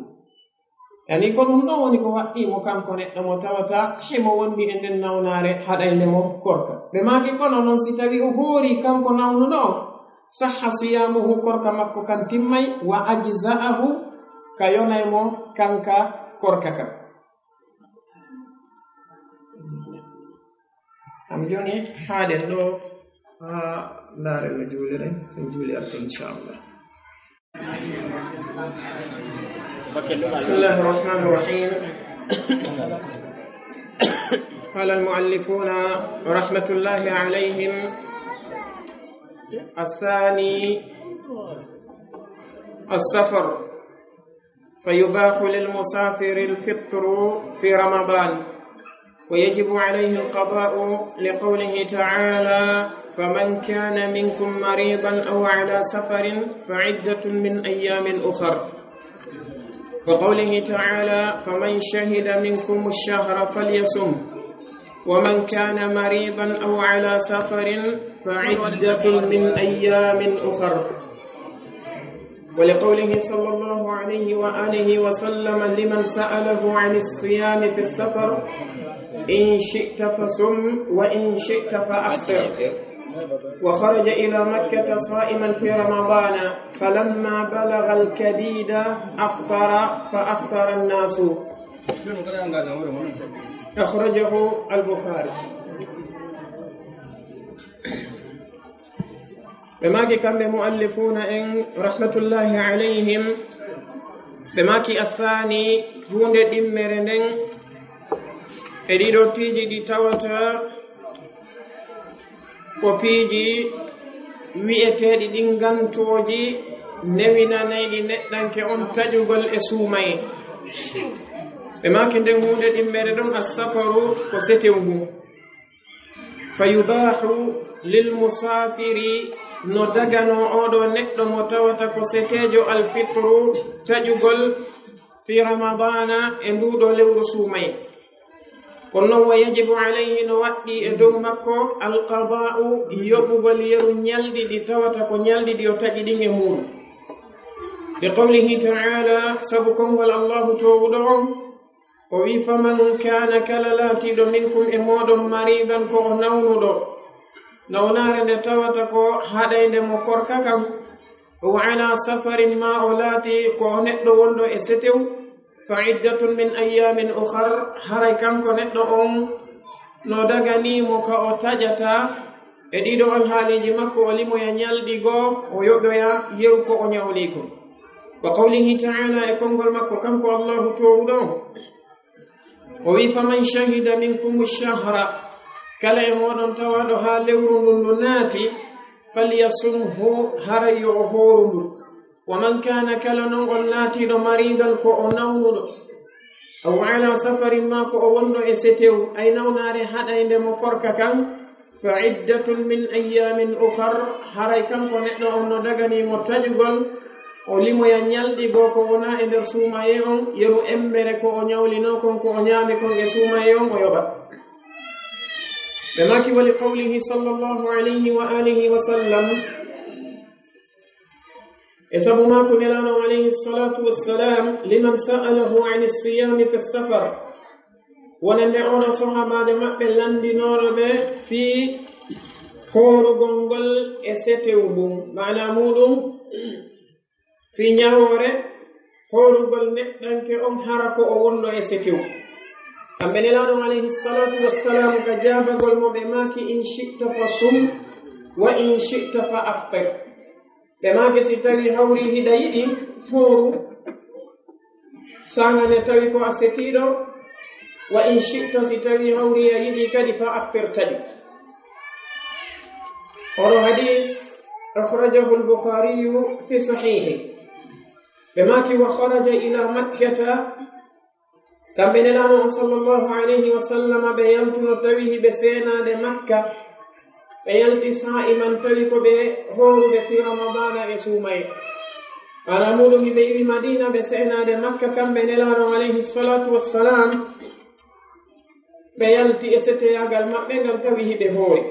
Yani ko ɗum ɗo woni ko waɗɗii mo kanko neɗɗo mo tawata himo wondi e nden nawnaare haɗaynde mo korka. Ɓe maaki kono non si tawi o hoori kanko nawnuɗo on, sahha siyamuhu, korka makko kan timmay, wa ajza'ahu, ka yonay mo kanka korka kan. Am jooni haaɗen ɗo haa ndaaren no juuliren, sen juuli arta inchallah. بسم الله الرحمن الرحيم. قال المؤلفون رحمة الله عليهم: الثاني السفر، فيباح للمسافر الفطر في رمضان، ويجب عليه القضاء لقوله تعالى: فمن كان منكم مريضا أو على سفر فعدة من أيام أخر، وقوله تعالى: فمن شهد منكم الشهر فليصم، ومن كان مريضا أو على سفر فعدة من أيام أخر. ولقوله صلى الله عليه وآله وسلم لمن سأله عن الصيام في السفر: إن شئت فصم وإن شئت فأفطر. وخرج إلى مكة صائما في رمضان، فلما بلغ الكديد أفطر فأفطر الناس. أخرجه البخاري. Ɓe maaki kamɓe muallifuna en rahmatullahi alayhim, ɓe maaki athani, huunde ɗimmere nden e ɗiɗo piiji ɗi tawata ko piiji wi'eteeɗi ɗin ngantooji newinanayɗi neɗɗanke on taƴugol e suumaye. Ɓe maaki nden huunde ɗimmere ɗon assafaru ko setew ngun. Fa yubaahu lil musaafiri, no daganoo oo ɗoo neɗɗo mo tawata ko seteejo alfitru taƴugol fi Ramadaana e nduu ɗoo lewru suumayee. Kono non wa yajibu alayhi, no waɗɗii e dow makko alqadaa'u, yoɓugol yeru ñalɗi ɗi tawata ko ñalɗi ɗi o taƴi ɗin e muuɗum. Li qawlihi ta'aala, sabu konngol Allaahu toowuɗo on, o wi'i, faman kaana, kala laatiiɗo, minkum, e mooɗon, mariidan, ko o nawnuɗo, nawnaare nde tawata ko haɗaynde mo korka kan, wa ala safarin, maa o laati ko neɗɗo wonɗo e setew, fa iddatun min ayyaamin ukhar, haray kanko neɗɗo on no daganii mo ka o taƴata e ɗii ɗoo alhaaliiji makko, o limoya ñalɗi goo, o yoɓoya yeru ko o ñawlii kon. Wa qawlihi ta'aala, e konngol makko kanko Allaahu toowuɗo on, o wi'i, faman shahida minkumu shahra, Kala e mooɗon tawaaɗo haa lewru ndun ndu naati, falyasumhu, haray yo o hooru ndu. Wa man kaana, kala non on laatiiɗo mariidan ko o nawnuɗo, aw ala safarin, maa ko o wonɗo e setew, ay nawnaare haɗaynde mo korka kan, fa iddatun min ayyaamin ukhar, haray kanko neɗɗo on no daganii mo taƴugol, o limoya ñalɗi goo ko wonaa e nder suumayee on, yeru embere ko o ñawlinoo kon, ko o ñaami kon e suumayee on, o yoɓa. Ɓe maaki, wa li qawlihi sallallahu alayhi wa alihi wa sallam, e sabu maaku Nelaaɗo on alayhi salatu wassalam, liman sa'alahu ani siyami fi safar, wonande oɗo sahaabaajo maɓɓe lanndinooɗo ɓe fii hoorugol ngol e setew ngun, maanaa muuɗum fii ñawoore hoorugol neɗɗanke on hara ko o wonno e setew. Kamɓe Nelaaɗo on alayhi salatu wassalam ka jaabagol mo ɓe maaki, in shi'ta fa sum, wa in shi'ta fa aftir. Ɓe maaki, si tawi hawri hiɗa yiɗi, hooru, saanga nde tawi ko a setiiɗo, wa in shi'ta, si tawi hawri a yiɗi kadi, fa aftir, taƴu. Oɗo hadis, akhrajahu al-Bukhariyu fi sahihi. Ɓe maaki, wa kharaja ila Makkata, kamɓe Nelaaɗo on sallallahu alayhi wa sallam, ɓe yaltuno tawi hiɓe seenaade Makka, ɓe yalti saa'iman tawi ko ɓe hooruɓe fii Ramadaana e suumayee. Maanaa muuɗum hiɓe iwi Madiina, ɓe seenaade Makka, kamɓe Nelaaɗo on alayhi salatu wassalam, ɓe yalti e seteyaagal maɓɓe ngal tawi hiɓe hoori.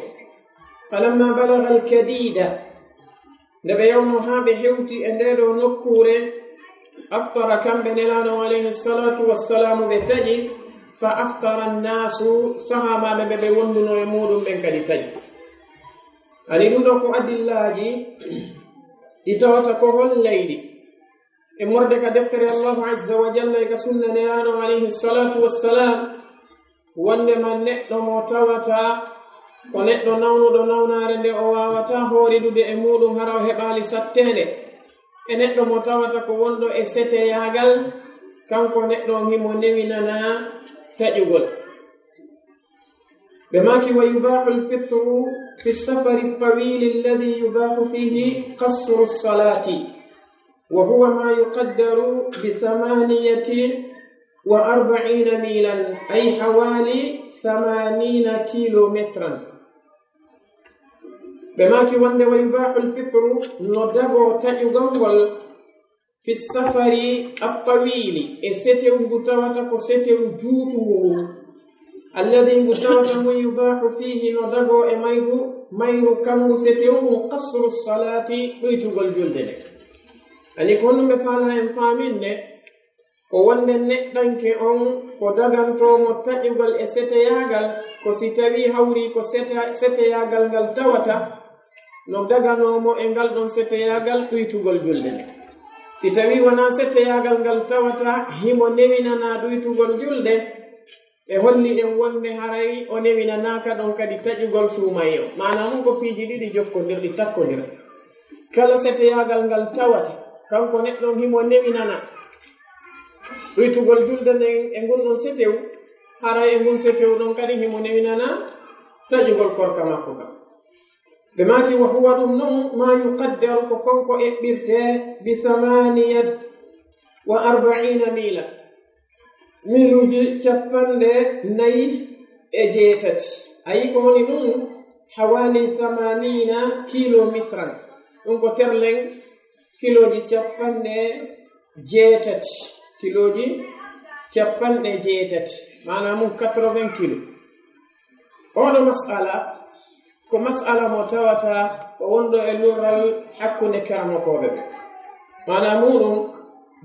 Falamma balagha al-kadida, nde ɓe yawno haa ɓe hewti e ndee ɗoo nokkuure, aftara, kamɓe Nelaaɗo on alayhi salatu wassalam ɓe taƴi, fa aftara annaasu, sahaabaaɓe ɓe ɓe wondunoo e muuɗum ɓen kadi taƴi. Ani ɗum ɗoo ko adillaaji ɗi tawata ko hollayɗi e morde ka deftere Allahu azza wa jalla e ka sunna Nelaaɗo on alayhi salatu wassalam, wonndema neɗɗo mo tawata ko neɗɗo nawnuɗo nawnaare nde o waawataa hooridude e muuɗum hara o heɓaali satteende, e neɗɗo mo tawata ko wonɗo e seteyaagal, kanko neɗɗo on himo newinanaa taƴugol. Ɓe maaki, wa yubaahu al-fitru fi safari at-tawili alladhi yubaahu fihi qasru as-salati. وهو ما يقدر بثمانية وأربعين ميلا، أي حوالي ثمانين كيلومترا. Ɓe maaki wonde wa yubaahu al-fitru, no dagoo taƴugol ngol, fi safari at-tawili, e setew ngu tawata ko setew juutungu ngu, alladhi, ngu tawata ngu yubaahu fihi, no dagoo e mayru, mayru kangu setew ngu, qasru salati, ɗuytugol julde nde. Ani ko honɗum ɓe faalaa en faaminde? Ko wonde neɗɗanke on ko dagantoo mo taƴugol e seteyaagal, ko si tawii hawri ko sete-, seteyaagal ngal tawata, no daganoo mo e ngal ɗon seteyaagal ɗuytugol julde nde. Si tawii wonaa seteyaagal ngal tawata, himo newinanaa ɗuytugol julde, ɓe holli en wonde haray o newinanaaka ɗon kadi taƴugol suumayee on. Maanaa mun ko piiji ɗiɗi jokkondirɗi, takkondirɗi. Kala seteyaagal ngal tawata, kanko neɗɗo on himo newinanaa ɗuytugol julde nden e ngun ɗon setew, haray e ngun setew ɗon kadi himo newinanaa taƴugol korka makko kan. Ɓe maaki, wa huwa, ɗum non, ma yuqaddaru, ko kon ko eɓɓirtee, bi thamaniyat wa arbaina mila, miluuji cappanɗe nayi e jeetati. Ayi, ko woni ɗum? Hawali thamanina kilometran. Ɗum ko terlen kilooji cappanɗe jeetati. Kilooji cappanɗe jeetati. Maanaa mun quatre-vingts kilo. Oɗo mas'ala, ko mas'ala mo tawata ko wonɗo e lorral hakkunde karamokooɓe ɓe. Maanaa muɗum,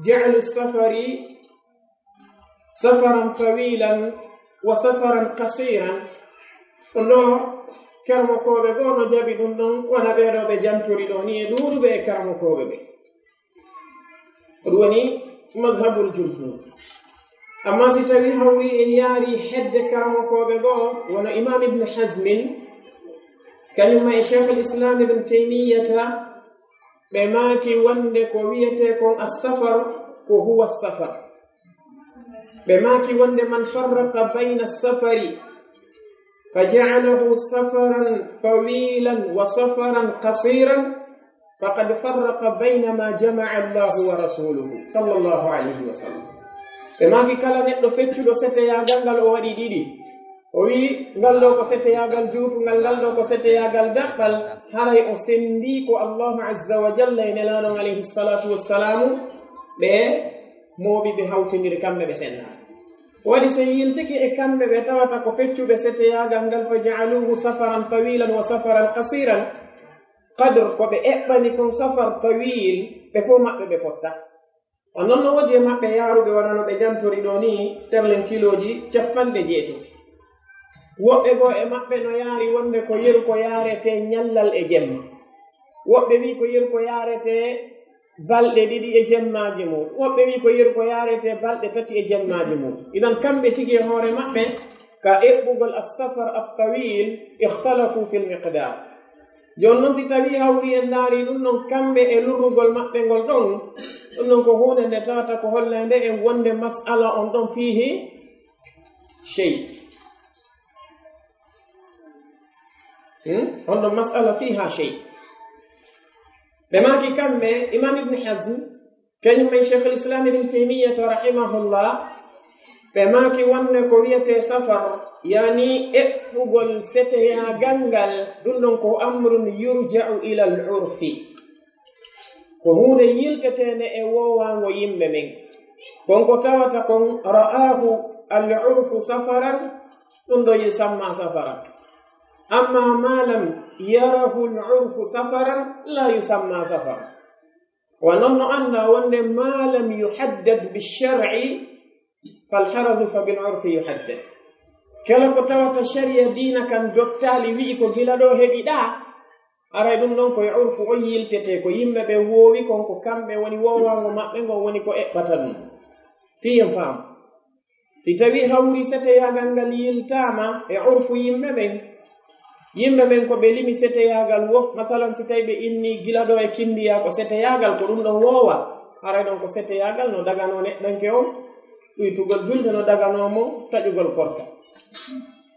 ja'lu safari safaran tawilan wa safaran qasiran. Ɗum ɗo, karamokooɓe goo no jaɓi ɗum ɗon, wona ɓee ɗoo ɓe jantori ɗoo ni e ɗuuɗuɓe e karamokooɓe ɓe. Ko ɗum woni madhabul jumhur. Amma si tawi hawri en yaari hedde karamokooɓe goo, wano Imam Ibn Hazmin, kañum ma e Sheikhul Islam Ibn Taymiyyata, ɓe maaki wonde ko wiyetee kon as-safar, ko huwa as-safar. Ɓe maaki wonde man farraqa bayna as-safari فجعله سفرا طويلا وسفرا قصيرا فقد فرق بين ما جمع الله ورسوله صلى الله عليه وسلم. Ɓe maaki kala neɗɗo feccuɗo seteyaagal ngal o waɗi ɗiɗi. O wi'i, ngal ɗo ko seteyaagal juutungal, ngal ɗo ko seteyaagal daɓɓal, haray o senndi ko Allahu azza wa jalla e Nelaaɗo on alayhi salatu wassalaamu, ɓe mooɓi, ɓe hawtindiri, kamɓe ɓe senna. Waɗi so yiltike e kamɓe ɓe tawata ko feccuɓe seteyaagal ngal, فجعلوه سفرا طويلا وسفرا قصيرا. Qadr ko ɓe eɓɓani kon safar tawil, ɓe fof maɓɓe ɓe fotta. O non no woodi e maɓɓe yaaruɓe wano no ɓe jantori ɗo ni, terlen kilooji capanɗe jeetati. Woɓɓe goo e maɓɓe no yaari wonde ko yeru ko yaarete ñallal e jemma. Woɓɓe wi ko yeru ko yaarete balɗe ɗiɗi e jemmaaji mum. Woɓɓe wi ko yeru ko yaarete balɗe tati e jemmaaji mum. Idan kamɓe tigi e hoore maɓɓe ka eɓɓugol as-safar at-tawil, ikhtalafu fil miqdar. Jooni non si tawi hawri en ndaari ɗum non kamɓe e lurrugol maɓɓe ngol ɗon, ɗum non ko huunde nde tawata ko hollande en wonde mas'ala on ɗon fiihi shay. Hmm? On ɗon mas'ala fiiha shay. Ɓe maaki kamɓe, Imam Ibn Hazm, kañum e Shaykhul Islam Ibn Taymiyyah to rahimahullah, ɓe maaki wonde ko wiyetee safar, yani eɓɓugol seteyaagal ngal, ɗum ɗon ko amrun yurja'u ila al-urfi. Ko huunde yilteteende e woowaango yimɓe men. Kon ko tawata kon ra'ahu al-urfu safaran, ɗum ɗo yusamma safaran. Amma ma lam yarahu al-urfu safaran, la yusamma safaran. Wa non no annda wonde ma lam yuhaddad bi shar'i, fal haraju fa bil urfi yuhaddad. Kala ko tawata sharia diina kan dottaali wi'i ko gila ɗo heɓi ɗa, aray ɗum ɗon ko e urfu on yiltete, ko yimɓe ɓe woowi kon, ko kamɓe woni woowango maɓɓe ngon woni ko eɓɓata ɗum. Fii en faam. Si tawi hawri seteyaagal ngal yiltaama e urfu yimɓe ɓen, yimɓe ɓen ko ɓe limi seteyaagal wo, masalan, si tawi ɓe inni gila ɗo e kindiya ko seteyaagal, ko ɗum ɗon woowa, haray ɗon ko seteyaagal no daganoo neɗɗanke on ɗuytugol julde, no daganoo mo taƴugol korka.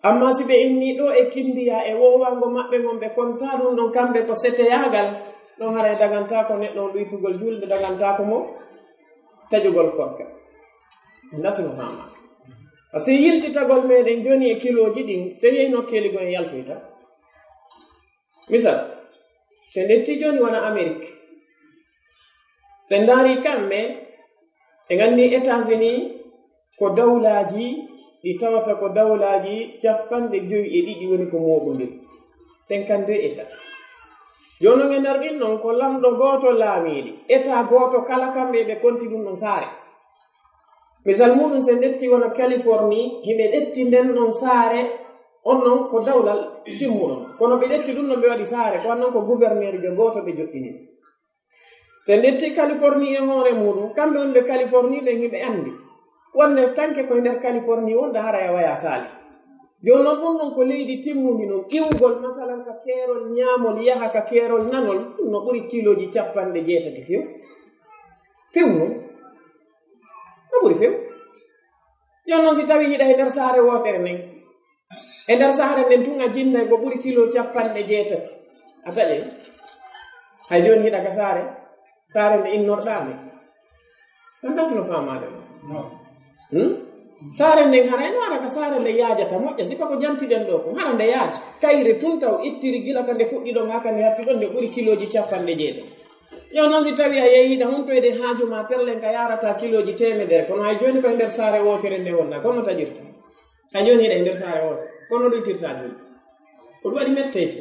Amma si ɓe inni ɗo e kindiya e woowango maɓɓe ngon ɓe konta ɗum ɗon kamɓe ko seteyaagal, ɗon haray dagantaako neɗɗo on ɗuytugol julde, dagantaako mo taƴugol korka. Ndasi no faama. Parce que yiltitagol meɗen jooni e kilooji ɗin, se yehi nokkeeli goo en yaltoyta. Misal, se ndetti jooni wona Amérique. Se ndaari kamɓe, e nganndi États-Unis ko dawlaaji ɗi tawata ko dawlaaji capanɗe jowi e ɗiɗi woni ko mooɓondir. Cinquante-deux États. Jooni non e nder ɗin non ko lamɗo gooto laamiiɗi. État gooto kala kamɓe ɓe konti ɗum ɗon saare. Misal muɗum, se ndetti wona Californie, hiɓe ɗetti nden non saare, on non ko dawlal timmuɗon. Kono ɓe ɗetti ɗum non ɓe waɗi saare, ko non ko gouverneur jo gooto ɓe joɗɗini. Se ndetti Californie e hoore muɗum, kamɓe wonɓe Californie ɓen hiɓe anndi. Wonde tanke koye nder Californie wonde haray a waya saali. Jooni non ɗum ɗon ko leydi timmundi non, iwgol masalan ka keerol ñaamol yaha ka keerol nanol, ɗum no ɓuri kilooji capanɗe jeetati few. Few non. No ɓuri few. Jooni non si tawi hiɗa e nder saare wootere nden, e nder saare nden tun a jinnay ko ɓuri kilo capanɗe jeetati. A taƴay. Hay jooni hiɗa ka saare, saare nde innorɗaa nde. An kasi no faamaade ma. Hmm? Saare nden hara eno ara ka saare nde yaajata moƴƴa, sifa ko jantiɗen ɗo ko hara nde yaaji. Kayre tun taw ittiri gila ka nde fuɗɗi ɗon haa ka nde hatti ɗon nde ɓuri kilooji capanɗe jeetati. Yo non si tawi a yehi hiɗa huntoyde haaju ma terlen ka yaarata kilooji teemedere, kono hay jooni ko e nder saare wootere nde wonɗaa, kono taƴirta. Hay jooni hiɗa e nder saare wootere, kono ɗuytirta ɗum. Ko ɗum waɗi metteeji.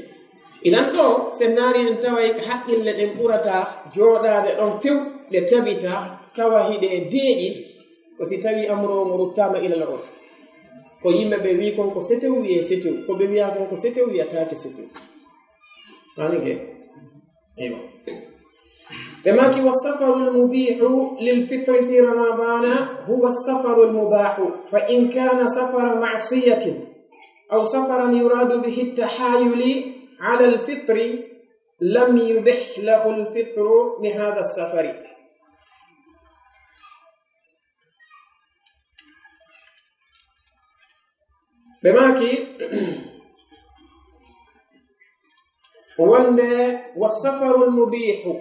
Inan ɗo, se naari en taway ko haqqille ɗen ɓurata jooɗaade ɗon few, ɗe tabita, tawa hiɗe deeƴi, ko si tawi amro mo ruttaama ilal urf. Ko yimɓe ɓe wi kon ko setew wiye setew, ko ɓe wiya kon ko setew wiyataake setew. Mani ke? Eywa. Ɓe maaki, والسفر المبيح للفطر في رمضان هو السفر المباح، فإن كان سفر معصية أو سفرا يراد به التحايل على الفطر لم يبح له الفطر بهذا السفر. Ɓe maaki, Wonde, wa safarul mubihu,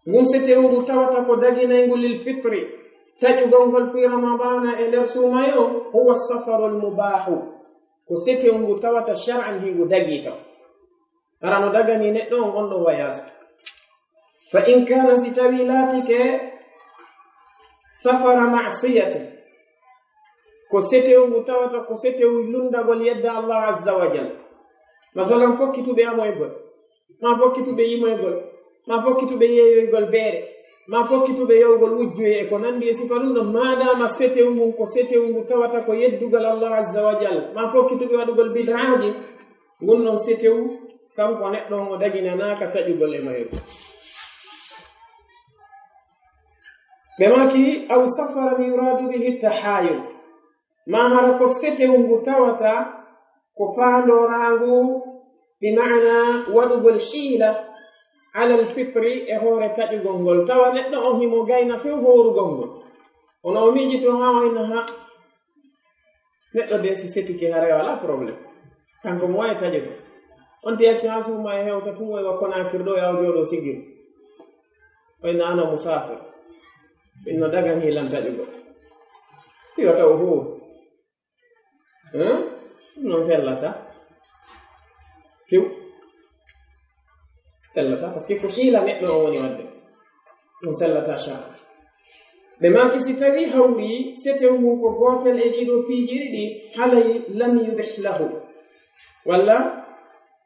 ngun setewu ngu tawata ko daginayngu lil fitri, taƴugol ngol fi ramadana e nder suumaye on, huwa safarul mubahu, ko setewu ngu tawata shar'an hingu dagii taw. Hara no daganii neɗɗo on on ɗon wayaasi. Fa in kana, si tawi laatike safara ma'siyatin, ko setewu ngu tawata ko setewu lunndagol yedda Allah azza wa jalla. Masalan, fokkituɓe amoygol, ma fokkituɓe yimoygol, ma fokkituɓe yeeyoygol beere, ma fokkituɓe yowgol wujjuye e ko nanndi e sifa ɗum ɗon, maadaama setewu ngun ko setewu ngu tawata ko yeddugol Allah azza wa jalla, ma fokkituɓe waɗugol bid'aaji, ngun ɗon setewu, kanko neɗɗo on o daginanaaka taƴugol e mayrugol. Ɓe maaki, aw safaran yuradu bihi tahayul. Ma hara ko setewu ngu tawata ko faandoraangu, bi maana waɗugol hiila alal fitri e hoore taƴugol ngol. Tawa neɗɗo on himo gayna few hoorugol ngol. Kono o miijito haa o inna ha neɗɗo de si setike haray wala problème. Kanko mo wawi taƴude. On ti yacci ha suuma e hewta tun o iwa Konakiri ɗo yaw jooɗo sigir. O inna ana musafir. Inno dagan hilan taƴugo. Iwata o hoo. Hein? Ɗum non sellata. Few. Sellata. Parce que ko hiila neɗɗo o woni wadde. Ɗum sellata sha. Ɓe maaki si tawi hawri setewu ngun ko gootel e ɗiɗo piiji ɗiɗi, halay lam yubih lahu. Walla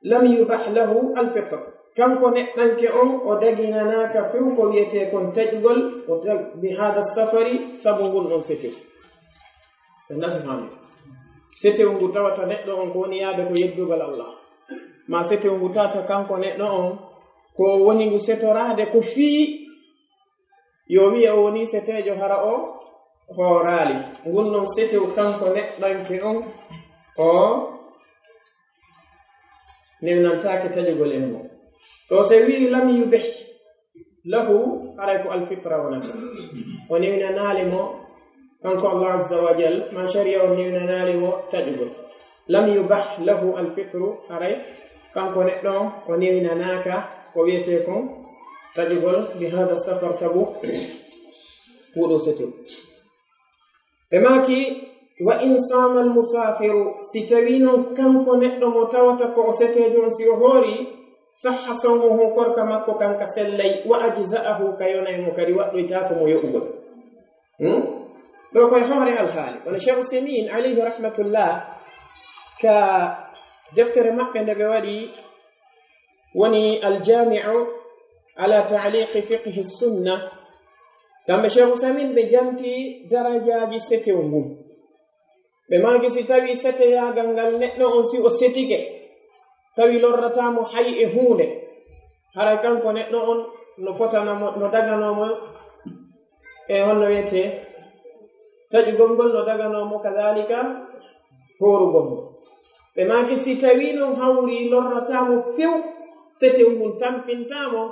lam yubah lahu alfitr. Kanko neɗɗanke on o daginanaaka few ko wiyetee kon taƴugol o tag-, bi hada safari, sabu ngun on setewu. Ɓe ndasi faami. Setewu ngu tawata neɗɗo on ko woni yaade ko yeddugol Allah. Ma setewu ngu tawata kanko neɗɗo on ko woni ngu setoraade ko fii yo wiye o woni seteejo hara o hooraali. Ngun non setewu kanko neɗɗanke on o newnantaake taƴugol e mum. To se wi'i lam yubih lahu, haray ko alfitra wonata. O newnanaali mo, kanko Allah azza wa jal, ma sharia o newnanaali mo taƴugol. Lam yubah lahu alfitru, haray kanko neɗɗo on, o newnanaaka ko wiyetee kon taƴugol bi hada safar sabu nguɗo setewu. Ɓe maaki, wa in saama almusafiru, si tawi non kanko neɗɗo mo tawata ko o seteejo on si o hoori, sahha sawmuhu, korka makko kan ka sellay, wa ajza'ahu, ka yonay mo kadi, waɗɗoytaako mo yoɓugol. Hmm? Ɗo koye hoore alhaali. Wano Cheikh Usaymin, alayhi rahmatullah, ka deftere maɓɓe nde ɓe waɗi, woni Aljami'u ala ta'liqi fiqhi sunna. Kamɓe Cheikh Usaymin ɓe janti darajaaji setewu ngun. Ɓe maaki si tawi seteyaagal ngal neɗɗo on si o setike, tawi lorrataa mo hay e huunde, haray kanko neɗɗo on no fotana mo, no daganoo mo e honno wiyetee, taƴugol ngol no daganoo mo, kadalika hoorugol ngol. Ɓe maaki si tawi non hawri lorrataa mo few, setewu ngun tampintaa mo,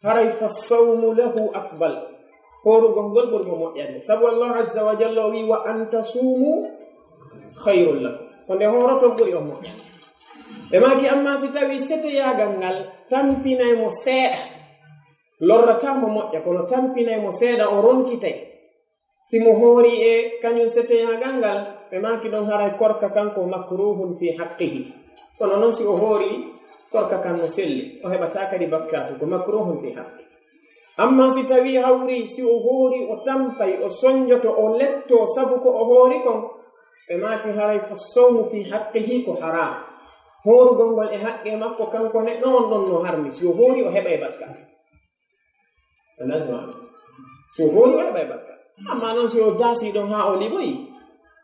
haray fa sawmu lahu afdal. Hoorugol ngol ɓuri mo moƴƴande. Sabu Allah azza wa jalla o wi, "Wa an tasumu khayrun lakum." Ko nde hooroto ɓuri on moƴƴande. Ɓe maaki, amma si tawi seteyaagal ngal tampinay mo seeɗa, lorrataa mo moƴƴa, kono tampinay mo seeɗa, o ronkitay. Si mo hoori e kañum seteyaagal ngal, ɓe maaki ɗon haray korka kan ko makruhun fi haqqihi. Kono non si o hoori korka kan no selli, o heɓataa kadi bakkaatu, ko makruhun fi haqqi. Amma si tawi hawri, si o hoori, o tampay, o sonjoto, o letto sabu ko o hoori kon, ɓe maaki haray fa sawmu fi haqqihi ko haram. Hoorugol ngol e haqqe makko kanko neɗɗo on ɗon no harmi. Si o hoori, o heɓay bakkaatu. A nani ma? Si o hoori, o heɓay bakkaatu. Amma non si o daasi ɗon haa o liɓoyi,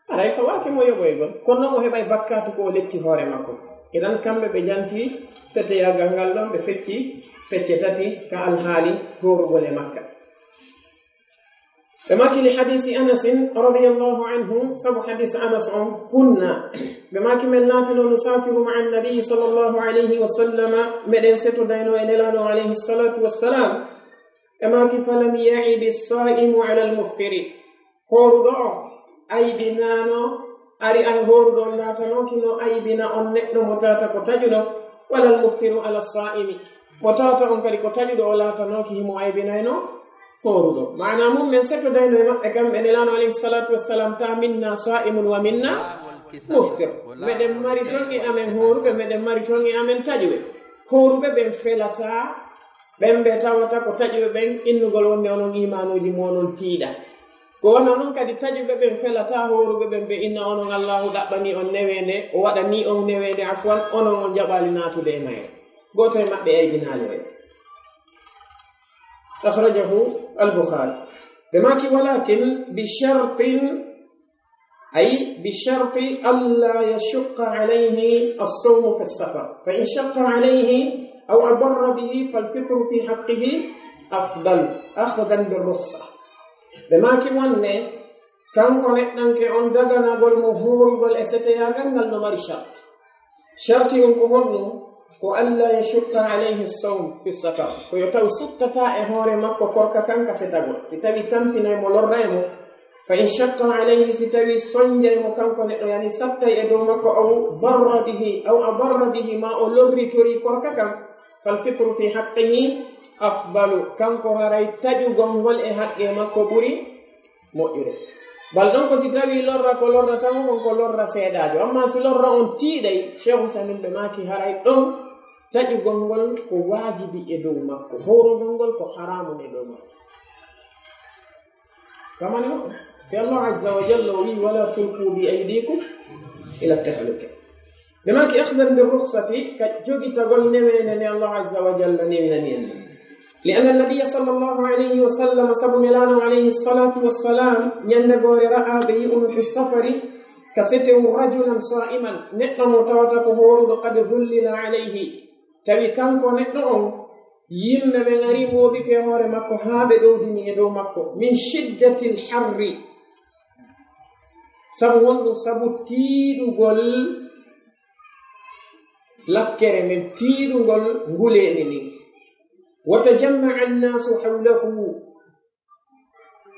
haray fawaaki mo yoɓoygol. Kono non o heɓay bakkaatu ko o letti hoore makko. Idan kamɓe ɓe janti seteyaagal ngal ɗon, ɓe fecci pecce tati ka alhaali hoorugol e makka. Ɓe maaki li hadisi Anasin radiyallahu anhu, sabu hadis Anas on, kunna, ɓe maaki men laatino nusafiru ma'a annabi sallallahu alayhi wa sallama, meɗen setodayno e Nelaaɗo alayhi salatu wassalam. Ɓe maaki falam ya'ibi saimu ala almuftiri. Hooruɗo on aybinaano, ari ay hooruɗo on laatanooki no aybina on neɗɗo mo tawata ko taƴuɗo. Wala al muftiru ala saimi. Mo tawata on kadi ko taƴuɗo, o laatanooki himo aybinayno hooruɗo. Maana mum, men settodayno e maɓɓe kamɓe, Nelaaɗo alayhi salatu wassalam, ta minna saimun wa minna muftir. Meɗen mari ton e amen hooruɓe, meɗen mari ton e amen taƴuɓe. Hooruɓe ɓen felataa ɓen ɓe tawata ko taƴuɓe ɓen, innugol wonde onon iimaanuuji mon on tiiɗa. Ko wano non kadi taƴuɓe ɓen felataa hooruɓe ɓen, ɓe inna onon Allaahu ɗaɓɓanii on neweende, o waɗanii on neweende, afwan, onon on jaɓaali naatude e mayre. Gooto e maɓɓe aybinaali ɓe. Akhrajahu al-Bukhari. Ɓe maaki, walakin bi shartin, ay bi sharti alla yashqa alayhi as-sawmu fi as-safar. Fa in shaqqa alayhi aw adarra bihi fal fitru fi haqqihi afdal, akhdan bir rukhsa. Ɓe maaki wonde kanko neɗɗanke on, daganagol mo hoorugol e seteyaagal ngal no mari sharti. Sharti on ko honɗum? Ko alla yashqa alayhi as-sawm fi as-safar. Ko yo taw suttataa e hoore makko korka kan ka setagol. Si tawi tampinay mo, lorray mo. Fa in shaqqa alayhi, si tawi sonjay mo kanko neɗɗo, yani sattay e dow makko, aw barra bihi, aw adarra bihi, ma o lorritori korka kan, fal fitru fi haqqihi afdalu. Kanko haray taƴugol ngol e haqqe makko ɓuri moƴƴude. Bal ɗon ko si tawi lorra ko lorrata mo kon ko lorra seeɗaajo. Amma si lorra on tiiɗay, Cheikh Usamin ɓe maaki haray ɗon taƴugol ngol ko waajibi e dow makko. Hoorugol ngol ko haraamun e dow makko. Kamani o, si Allah azza wa jalla o wi, wala tulqu bi aydikum ila tahluka. Ɓe maaki, akhdan bir rukhsati, ka jogitagol neweende nde Allah azza wa jalla newinani en. Li anna nabiyya sallallahu alayhi wa sallam, sabu Nelaaɗo alayhi salatu wassalam, ñande goore ra'a ɓe yi'uno fi safari, ka setewu, rajulan sa'iman, neɗɗo mo tawata ko hooruɗo, qad dhullila alayhi, tawi kanko neɗɗo on, yimɓe ɓe ngari mooɓike hoore makko haa ɓe ɗowdini e dow makko, min shiddatil harri, sabu honɗum? Sabu tiiɗugol lakkere nden, tiiɗugol nguleendi ndin. Wa tajamma'a annaasu hawlahu.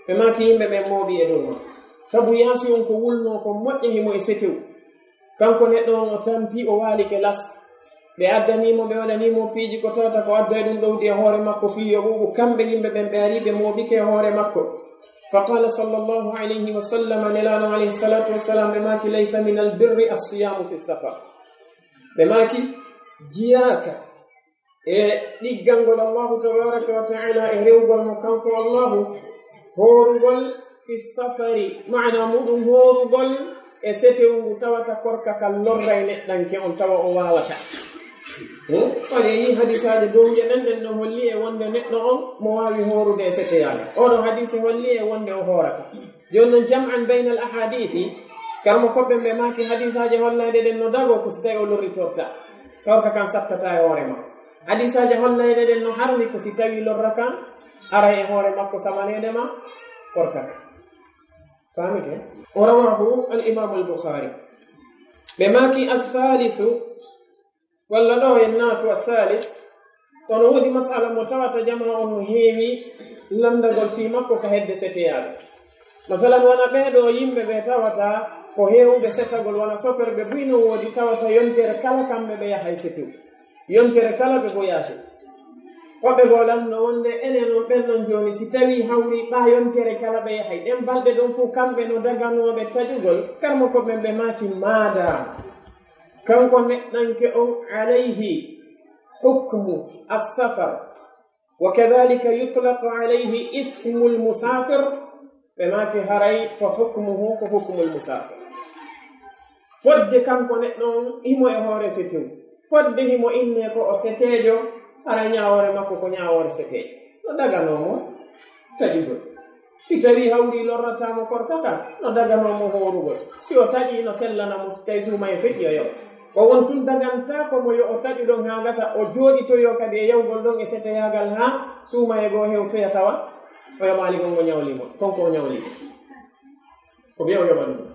Ɓe maaki yimɓe ɓen mooɓi e dow makko. Sabu yaasi on ko wulnoo kon moƴƴa, himo e setew. Kanko neɗɗo on o tampi, o waalike las. Ɓe addanii mo, ɓe waɗanii mo piiji ko tawata ko addoy ɗum ɗowdi e hoore makko fii yo ɓuuɓu. Kamɓe yimɓe ɓen ɓe ari ɓe mooɓike e hoore makko. Fa qaala sallallahu alayhi wa sallam, Nelaaɗo alayhi salatu wassalam ɓe maaki, laysa minal birri as-siyaamu fi safar. Ɓe maaki, jiyaaka e ɗiggangol Allahu tabaraka wa ta'ala e rewgol mo kanko Allahu, hoorugol fi safari, maana muɗum hoorugol e setewu ngu tawata korka kan lorray neɗɗanke on tawa o waawata. Hmm? On e yii hadisaaji dow je ɗen, ɗen no holli e wonde neɗɗo on mo waawi hoorude e seteyaagal. Oɗo hadise holli e wonde o hoorata. Jooni non, jam'an baynal ahadithi, karmo koɓɓe ɓe maaki hadisaaji hollayɗe ɗen no dago ko si tawi o lorritorta. Korka kan sattata e hoore ma. Hadisaaji hollayɗe ɗen no harmi ko si tawi lorra kan aray e hoore makko samaneede ma korka kan. Faamike? O rawahu al imam al Bukhari. Ɓe maaki athalithu, walla ɗo en naatu athaalith, kono woodi masala mo tawata jamaa on no heewi lanndagol fii makko ka hedde seteyaaɓe. Masalan, wona ɓee ɗoo yimɓe ɓe tawata ko heewuɓe setagol, wona soferɓe buy no woodi, tawata yontere kala kamɓe ɓe yahay setew. Yontere kala ɓe goyaate. Woɓɓe goo lanno wonde enen on ɓen ɗon jooni, si tawii hawri ɓaa yontere kala ɓe yahay, ɗen balɗe ɗon fow kamɓe no daganooɓe taƴugol, karmo ko ɓen ɓe maaki maada. Kanko neɗɗanke on, alayhi hukmu as-safar, wa kadhalika yutlaqu alayhi ismul musafir, ɓe maaki haray fa hukmuhu ko hukmul musafir. Fodde kanko neɗɗo on, himo e hoore setew. Fodde himo innee ko o seteejo, haray ñaawoore makko ko ñaawoore seteejo. No daganoo mo taƴugol. Si tawii hawri lorrataa mo korka ka, no daganoo mo hoorugol. Si o taƴii, no sellana mo, si tawii suumaye feƴƴi o yaw. Ko won tun dagantaako mo yo o taƴu ɗon haa gasa, o jooɗitoyoo kadi e yawgol ɗon e seteyaagal haa suumaye goo hewtoya tawa o yoɓaali gonngo ñawli mo, kon ko o ñawli. Ko ɓe o yoɓani ɗum.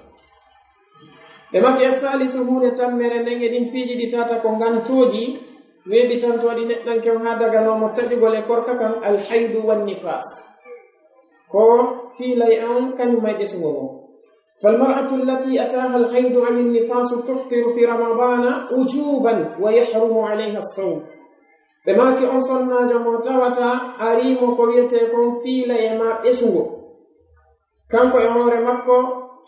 Ɓe maaki, as-salisu, huunde tammere nden e ɗin piiji ɗi tata ko ngantooji weeɓitantooɗi neɗɗanke on haa daganoo mo taƴugol e korka kan, al-haydu wan-nifaas. Ko fiilay on kañum e ɓesngo ngon. فالمرأة التي أتاها الحيض أو النفاس تفطر في رمضان وجوبا ويحرم عليها الصوم. Ɓe maaki on sonnaajo mo tawata arii mo ko wiyetee kon fiilaye maa ɓesungo. Kanko e hoore makko,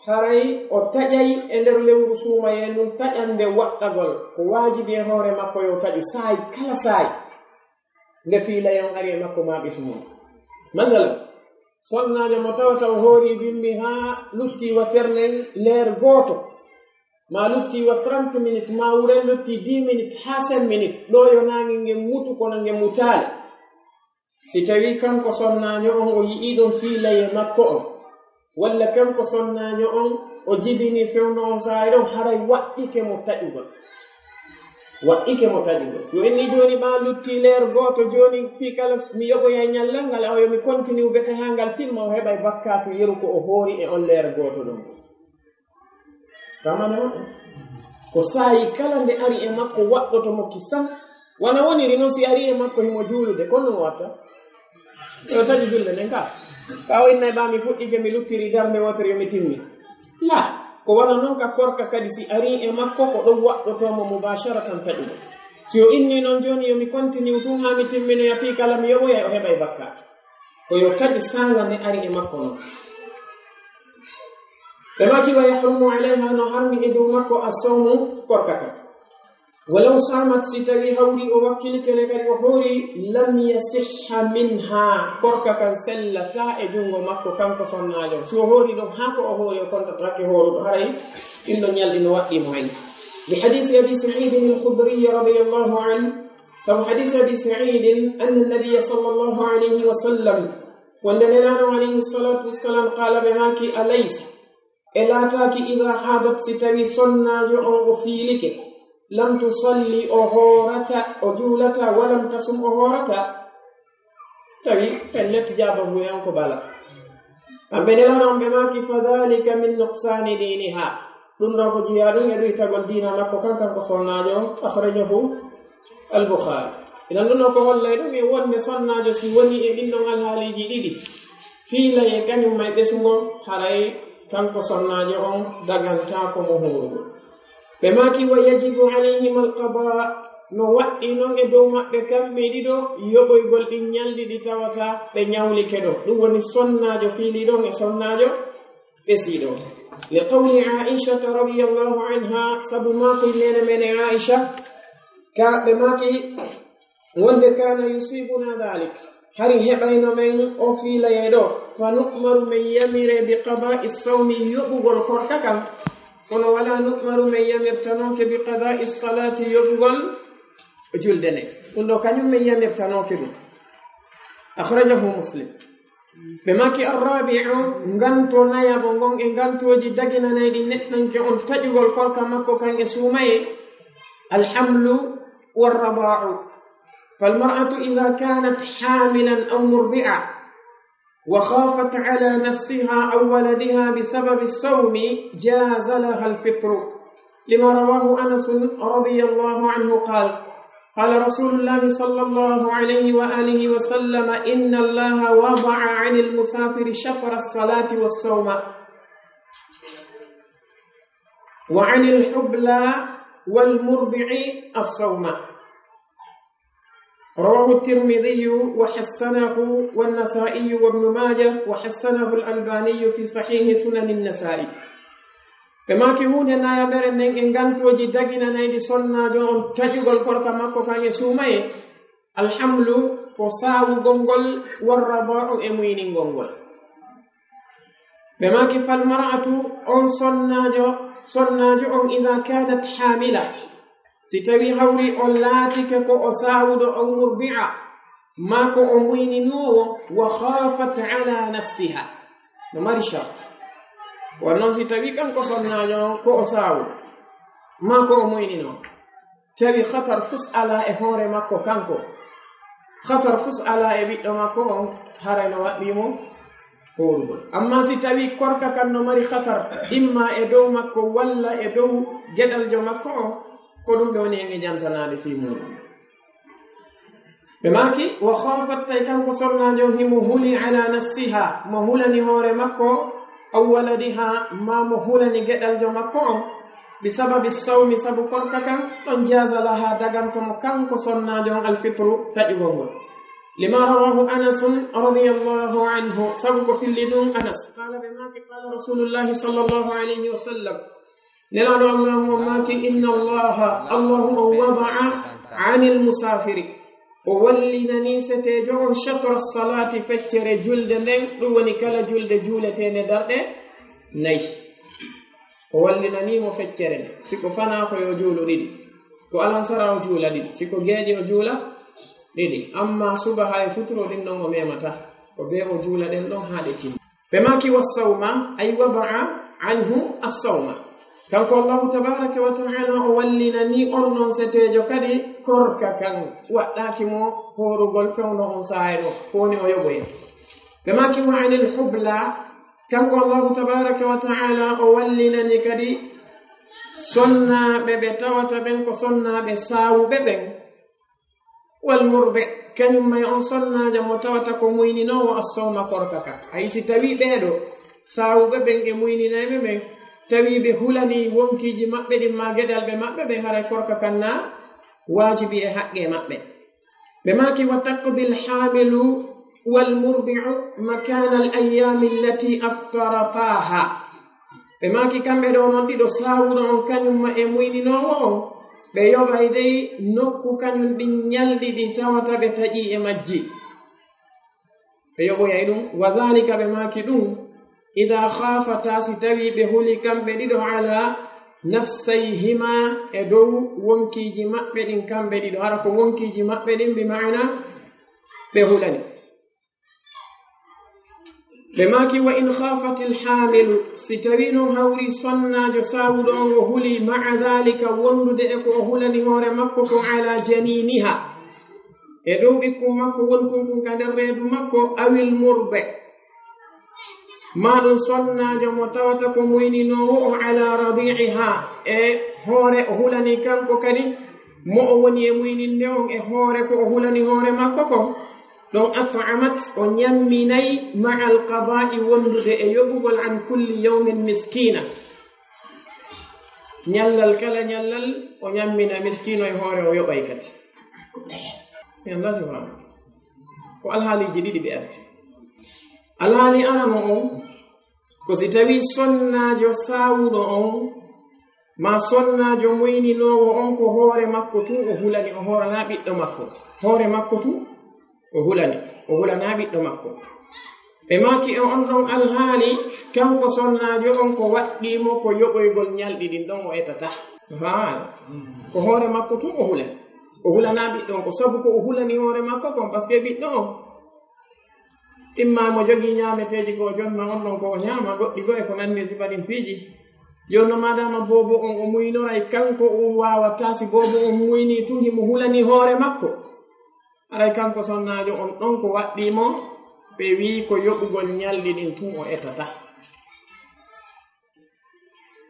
haray o taƴay e nder lewru suumayee ndun taƴannde waɗɗagol. Ko waajibi e hoore makko yo taƴu saa'i kala saa'i. Nde fiilaye on ari e makko maa ɓesungo. Masalan, sonnaajo mo tawata o hoori bimbi haa lutti wa ternen leer gooto, maa lutti wa trente minutes, maa wuren lutti dix minutes haa cinq minutes, ɗo yo naange ngen mutu kono nge mutaali. Si tawii kanko sonnaajo on o yi'ii ɗon fiilaye makko on, walla kanko sonnaajo on o jibinii fewndo on saa'i ɗon, haray waɗɗike mo taƴugol. Waɗɗike mo taƴugol. Yo inni jooni ɓaa lutti leer gooto jooni, fii kala mi yoɓoyay ñallal ngal, awa yo mi continue bete haa ngal timma, o heɓay bakkaatu yeru ko o hoori e on leer gooto ɗon. Kamane on ko saa'i kala nde ari e makko waɗɗoto mo ki sam. Wano woniri non si ari e makko himo juulude, kono no watta. Yo taƴu julle nden ka. Ka o innay ɓaa mi fuɗɗike mi luttiri darnde wootere yo mi timmi. La, ko wano non ka korka kadi si ari e makko ko ɗon waɗɗoto mo mubasharatan taƴugo. Si o inni non jooni yo mi continue tun haa mi timminoya fii kala mi yoɓoyay o heɓay bakkaatu. Ko yo taƴu saanga nde ari e makko non. Ɓe maaki wa yahrumu alayha no harmi e dow makko as-sawmu korka kan. Walaw samat si tawi hawri o wakkilike le kadi o hoori lam yasihha minha korka kan sellata e junngo makko kanko sonnaajo. Si o hoori ɗon haa ko o hoori o kontatake hooruɗo haray ɗin ɗon ñalɗi no waɗɗii mo hay. Li hadisi Abi Sa'idin al-Khudri radiyallahu anhu. Sabu hadisi Abi Sa'idin anna nabiyya sallallahu alayhi wa sallam wonde Nelaaɗo alayhi salatu wassalam qaala ɓe maaki alaysa e laataaki ida haadat si tawi sonnaajo on o fiilike lam tusalli o hoorata o juulata walam tasum o hoorata tawi pellet jaaba huyan ko bala. Amɓe Nelaaɗo on ɓe maaki fadhalika min nuqsani diniha. Ɗum ɗo ko jeyaa ɗum e ɗuytagol diina makko kan kanko sonnaajo on. Akhrajahu al-Bukhari. Inan ɗum ɗo ko hollay ɗum e wonde sonnaajo si woni e ɗin ɗon alhaaliiji ɗiɗi fiilaye kañum may ɓesugol haray kanko sonnaajo on dagantaako mo hoorugol. Ɓe maaki wa yajibu alayhim al-qada no waɗɗi non e dow maɓɓe kamɓe ɗiɗo yoɓoygol ɗin ñalɗi ɗi tawata ɓe ñawlike ɗon. Ɗum woni sonnaajo fiiliiɗo on e sonnaajo ɓesiiɗo. Li qawli Aishata radiyallahu anha, sabu maakuy neene men Aisha, ka ɓe maaki wonde kana yusibuna dhalik, hari heɓayno men o fiilayee ɗo, fa nu'maru men yamire bi qada'i sawmi yoɓugol korka kan, kono wala nu'maru men yamirtanooke bi qada'i salati yoɓugol julde nde. Ɗum ɗo kañum men yamirtanooke ɗum. Akhrajahu Muslim. Ɓe maaki arrabi'u, nganto nayaɓo ngon e ngantooji daginanayɗi neɗɗanke on taƴugol korka makko kan e suumaye, alhamlu warraba'u. Falmar'atu idha kanat hamilan aw murdi'a wa khafat ala nafsiha aw waladiha bisababi sawmi jaza laha alfitru. لما رواه أنس رضي الله عنه قال: قال رسول الله صلى الله عليه وآله وسلم: إن الله وضع عن المسافر شطر الصلاة والصوم، وعن الحبلى والمرضع الصوم. رواه الترمذي وحسنه والنسائي وابن ماجه وحسنه الألباني في صحيح سنن النسائي. Ɓe maaki huunde nayaɓere nden e ngantooji daginanayɗi sonnaajo on taƴugol korka makko kan e suumaye, alhamlu ko saawugol ngol, warraba'u e muyningol ngol. Ɓe maaki falmar'atu on sonnaajo, sonnaajo on idha kanat hamila, si tawi hawri on laatike ko o saawuɗo on murdi'a, maa ko o muyninoowo, wa khafat ala nafsiha, no mari shart. Won noon si tawi kanko sonnaajo on ko o saawuɗo, maa ko o muyninoowo, tawi khatar fus alaa e hoore makko kanko, khatar fus alaa e ɓiɗɗo makko on, haray no waɗɗii mo hoorugol. Amma si tawi korka kan no mari khatar, imma e dow makko walla e dow geɗaljo makko on, ko ɗum ɓe woni hen e jantanaade fii muuɗum. Ɓe maaki, wa khafat, tawi kanko sonnaajo on himo huli ala nafsiha, mo hulani hoore makko, aw waladiha, maa mo hulani geɗaljo makko on, bi sababi sawmi, sabu korka kan, ɗon jaaza laha, daganto mo kanko sonnaajo on, alfitru, taƴugol ngol. Lima rawahu Anasun radiyallahu anhu, sabu ko filli ɗum Anas. Qaala, ɓe maaki, qaala Rasulullahi sallallahu alayhi wa sallam, Nelaaɗo Allah mo maaki, inna Allaha, Allahu on, wada'a anil musaafiri, o wallinani seteejo on, shatra salaati, feccere julde nden, ɗum woni kala julde juuleteende darɗe nayi. O wallinani mo feccere nde. Si ko fanaa ko yo juulu ɗiɗi. Si ko alansara o juula ɗiɗi. Si ko geeƴe o juula ɗiɗi. Amma subaha e futuro ɗin ɗon o memata. Ko bee o juula ɗen ɗon haa ɗe timmi. Ɓe maaki, wa sawma, ay wada'a anhu as-sawma. Kanko Allahu tabaraka wa ta'ala o wallinani on non seteejo kadi korka kan. Waɗɗaaki mo hoorugol fewndo on saa'i ɗo. Ko woni o yoɓoye. Ɓe maaki, wa anil hubla. Kanko Allahu tabaraka wa ta'ala o wallinani kadi sonnaaɓe ɓe tawata ɓen ko sonnaaɓe saawuɓe ɓen. Wal murdi, kañum may on sonnaajo mo tawata ko muyninoowo as-sawma korka ka. Hay si tawii ɓee ɗoo saawuɓe ɓen e muyninayɓe ɓen, tawii ɓe hulanii wonkiiji maɓɓe ɗin maa geɗalɓe maɓɓe ɓen, haray korka kan na waajibi e haqqee maɓɓe. Ɓe maaki, wa taqdi al-haamilu wal murdi'u makaana al-ayyaami allati aftarataaha. Ɓe maaki, kamɓe ɗoo non ɗiɗo, saawuɗo on kañum ma e muyninoowo on, ɓe yoɓay dey nokku kañum ɗin ñalɗi ɗi tawata ɓe taƴii e majji. Ɓe yoɓoyay ɗum. Wa dhalika, ɓe maaki ɗum, idaa khaafataa, si tawii ɓe huli kamɓe ɗiɗo, ala nafsayhimaa, e dow wonkiiji maɓɓe ɗin kamɓe ɗiɗo. Hara ko wonkiiji maɓɓe ɗin, bi maana ɓe hulani. Ɓe maaki, wa in khaafatil haamilu, si tawii non hawri sonnaajo saawuɗo on o huli, ma'a dhalika, wondude e ko o hulani hoore makko ko, ala janiiniha, e dow ɓikkun makko wonkun kun ka nder reedu makko, awil murdi, maa ɗum sonnaajo mo tawata ko muyninoowo o, ala radi'iha, e hoore o hulani kanko kadi mo o woni e muyninde on e hoore ko o hulani hoore makko kon, ɗon at'amat, o ñamminay, ma'al qadaa'i, wondude e yoɓugol, an kulli yawmin miskiina. Ñallal kala ñallal, o ñammina miskiino e hoore, o yoɓay kadi. Mi anndaa si faami. Ko alhaaliiji ɗiɗi ɓe addi. Alhaali arano on, ko si tawii sonnaajo saawuɗo on, maa sonnaajo muyninoowo on, ko hoore makko tun o hulani, o hooranaa ɓiɗɗo makko. Hoore makko tun o hulani, o hulanaa ɓiɗɗo makko. Ɓe maaki e on ɗon alhaali, kanko sonnaajo on ko waɗɗii mo ko yoɓoygol ñalɗi ɗin ɗon o etataa. Haala. Ko hoore makko tun o hulani. O hulanaa ɓiɗɗo on, ko sabu ko o hulani hoore makko kon, parce que ɓiɗɗo on, imma mo jogii ñaameteeji ko o jonna on ɗon ko o ñaama, goɗɗi goo e ko nanndi e sifa ɗin piiji. Jooni non maadaama boobo on o muynoray, kanko o waawataa, si boobo on muynii tun himo hulani hoore makko. Haray kanko sonnaajo on ɗon ko waɗɗii mo, ɓe wi'i ko yoɓugol ñalɗi ɗin tun o etataa.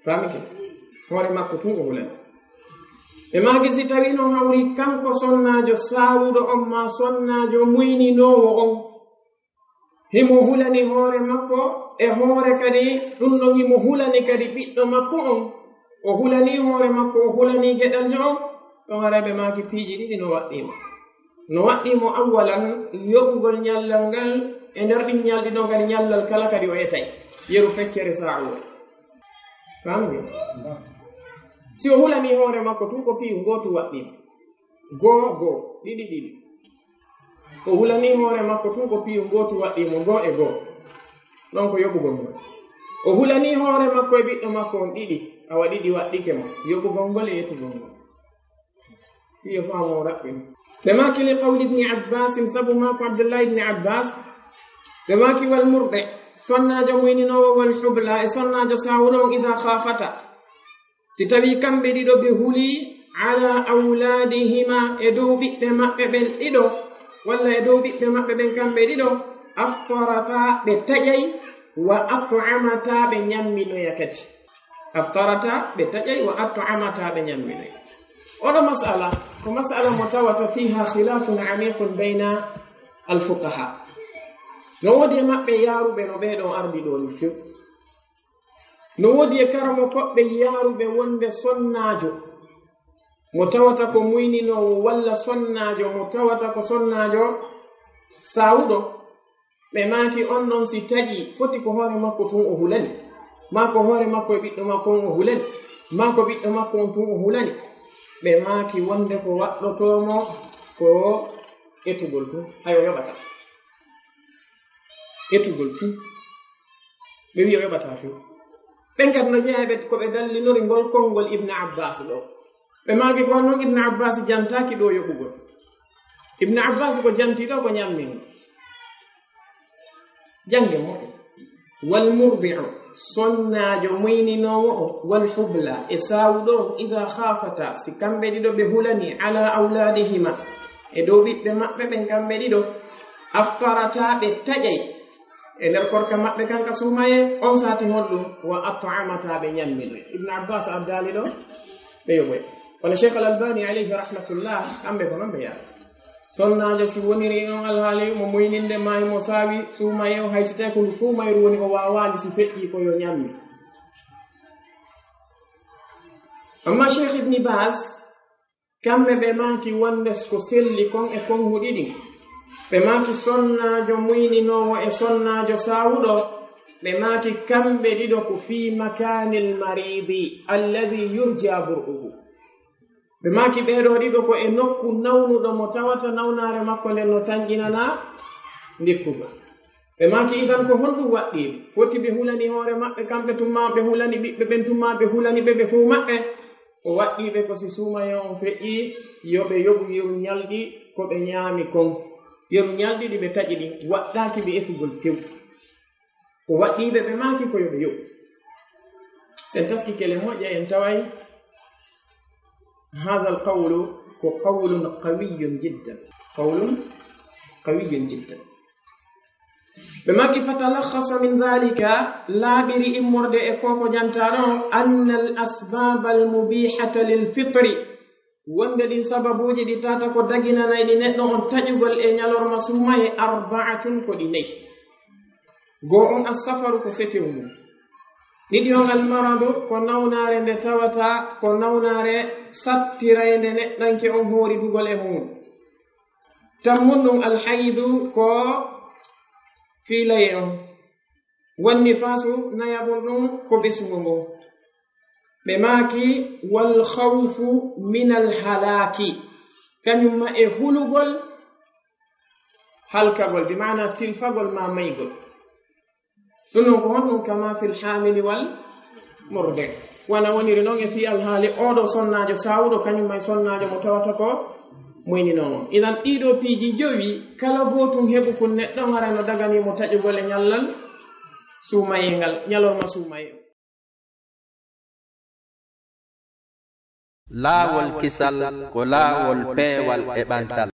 Faamike? Hoore makko tun o hulani. Ɓe maaki si tawii non hawri kanko sonnaajo saawuɗo on maa sonnaajo muyninoowo on, himo hulani hoore makko, e hoore kadi, ɗum ɗon himo hulani kadi ɓiɗɗo makko on. O hulani hoore makko, o hulani geɗaljo on. Ɗon haray ɓe maaki piiji ɗiɗi no waɗɗii mo. No waɗɗii mo awwalan, yoɓugol ñallal ngal, e nder ɗin ñalɗi ɗon kadi ñallal kala kadi o etay. Yeru feccere saa'uwol. Faamii? Si o hulani hoore makko tun ko piiw gootu waɗɗii mo. Goo, goo, ɗiɗi, ɗiɗi. O hulanii hoore makko tun ko piiw gootu waɗɗii mo, goo e goo. Ɗon ko yoɓugol ngol. O hulanii hoore makko e ɓiɗɗo makko on ɗiɗi, awa ɗiɗi waɗɗike mo. Yoɓugol ngol e etugol ngol. Fii yo faamu o raɓɓini. Ɓe maaki li qawli Ibni Abbaasin, sabu maaku Abdullaahi Ibni Abbaas, ɓe maaki wal murdi, sonnaajo muyninoowo, wal hubla, e sonnaajo saawuɗo on, idaa khaafata. Si tawii kamɓe ɗiɗo ɓe hulii ala awlaadihima, e dow ɓiɓɓe maɓɓe ɓen ɗiɗo, walla e dow ɓiɓɓe maɓɓe ɓen kamɓe ɗiɗo, aftarata, ɓe taƴay, wa at'amata, ɓe ñamminoya kadi. Aftarata, ɓe taƴay, wa at'amata, ɓe ñamminoya. Oɗo mas'ala, ko mas'ala mo tawata fiiha khilaafun amiiqun bayna al-fuqahaa. No woodi e maɓɓe yaaruɓe no ɓee ɗoo ardi ɗoo ni few. No woodi e karamokooɓe yaaruɓe wonde sonnaajo mo tawata ko muyninoowo, walla sonnaajo mo tawata ko sonnaajo saawuɗo, ɓe maaki on ɗon si taƴi, foti ko hoore makko tun o hulani, maa ko hoore makko e ɓiɗɗo makko on o hulani, maa ko ɓiɗɗo makko on tun o hulani. Ɓe maaki wonde ko waɗɗotoo mo ko etugol tun, hay o yoɓata. Etugol tun. Ɓe wi'i o yoɓata few. Ɓen kadi no jeyaa e ɓe ko ɓe dallinori ngol konngol Ibn Abbas ɗo. Ɓe maaki ko non Ibn Abbas jantaaki ɗo yoɓugol. Ibn Abbas ko janti ɗo ko ñammingo. Jannge mo. Wal murdi'u, sonnaajo muyninoowo o, wal hubla, e saawuɗo on, idaa khaafata, si kamɓe ɗiɗo ɓe hulani, ala awlaadihima, e dow ɓiɓɓe maɓɓe ɓen kamɓe ɗiɗo, aftarata, ɓe taƴay e nder korka maɓɓe kan ka suumayee, on saati honɗum, wa at'amata, ɓe ñamminoy. Ibn Abbas addaali ɗo, ɓe yoɓoy. Kono Cheikh Al Albani alayhi rahmatullah, kamɓe ko non ɓe yaari. Sonnaajo si woniri on alhaali mo muyninde maa mo saawi suumayee o, hay si tawi ko ndu fuumayru woni o waawaali si feƴƴi ko yo ñammi. Amma Cheikh Ibn Baz, kamɓe ɓe maaki wonde ko selli kon e konguɗi ɗin. Ɓe maaki sonnaajo muyninoowo e sonnaajo saawuɗo, ɓe maaki kamɓe ɗiɗo ko fii makaanil mariidi alladhi yurja bur'uhu. Ɓe maaki ɓee ɗoo ɗiɗo ko e nokku nawnuɗo mo tawata nawnaare makko nden no tanƴinanaa ndikkugol. Ɓe maaki idan ko honɗum waɗɗii ɓe? Foti ɓe hulani hoore maɓɓe kamɓe tun maa ɓe hulani ɓiɓɓe ɓen tun maa ɓe hulani ɓe ɓe fow maɓɓe? Ko waɗɗii ɓe ko si suumayee on feƴƴii yo ɓe yoɓu yeru ñalɗi ko ɓe ñaami kon. Yeru ñalɗi ɗi ɓe taƴi ɗin waɗɗaaki ɓe etugol tew. Ko waɗɗii ɓe ɓe maaki ko yo ɓe yoɓu. Sen taski kele moƴƴa en taway haadal qawlu ko qawlun qawiyyun jiddan. Qawlun qawiyyun jiddan. Ɓe maaki fatalakhasa min dhalika, laaɓiri immorde e koko jantaa ɗon, anna al asbaba al mubihata lil fitri, wonde ɗin sababuuji ɗi tata ko daginanay ɗi neɗɗo on taƴugol e ñalorma suumayee, arba'atun, ko ɗi nayi. Goo on assafaru ko setirndu. Ɗiɗi on almaradu ko nawnaare nde tawata ko nawnaare sattiraynde neɗɗanke on hooridugol e muɗum. Tammun ɗum alhaydu ko fiilaye on. Wan nifaasu nayaɓun ɗum ko ɓesungo ngo. Ɓe maaki, wal khawfu min al halaki, kañum ma e hulugol halkagol, bi maana tilfagol ma maygol. Ɗum ɗon ko honɗum? Kama fil hamili wal murdi. Wana woniri noon e fii alhaali oɗo sonnaajo saawuɗo, kañum ma e sonnaajo mo tawata ko moyninoowo. Idan ɗiɗo piiji jowi, kala gootum heɓu kun neɗɗo, haray no daganii mo taƴugol e ñallal suumayee ngal, ñalorma suumayee. Laawol kisal ko laawol peewal e ɓantal.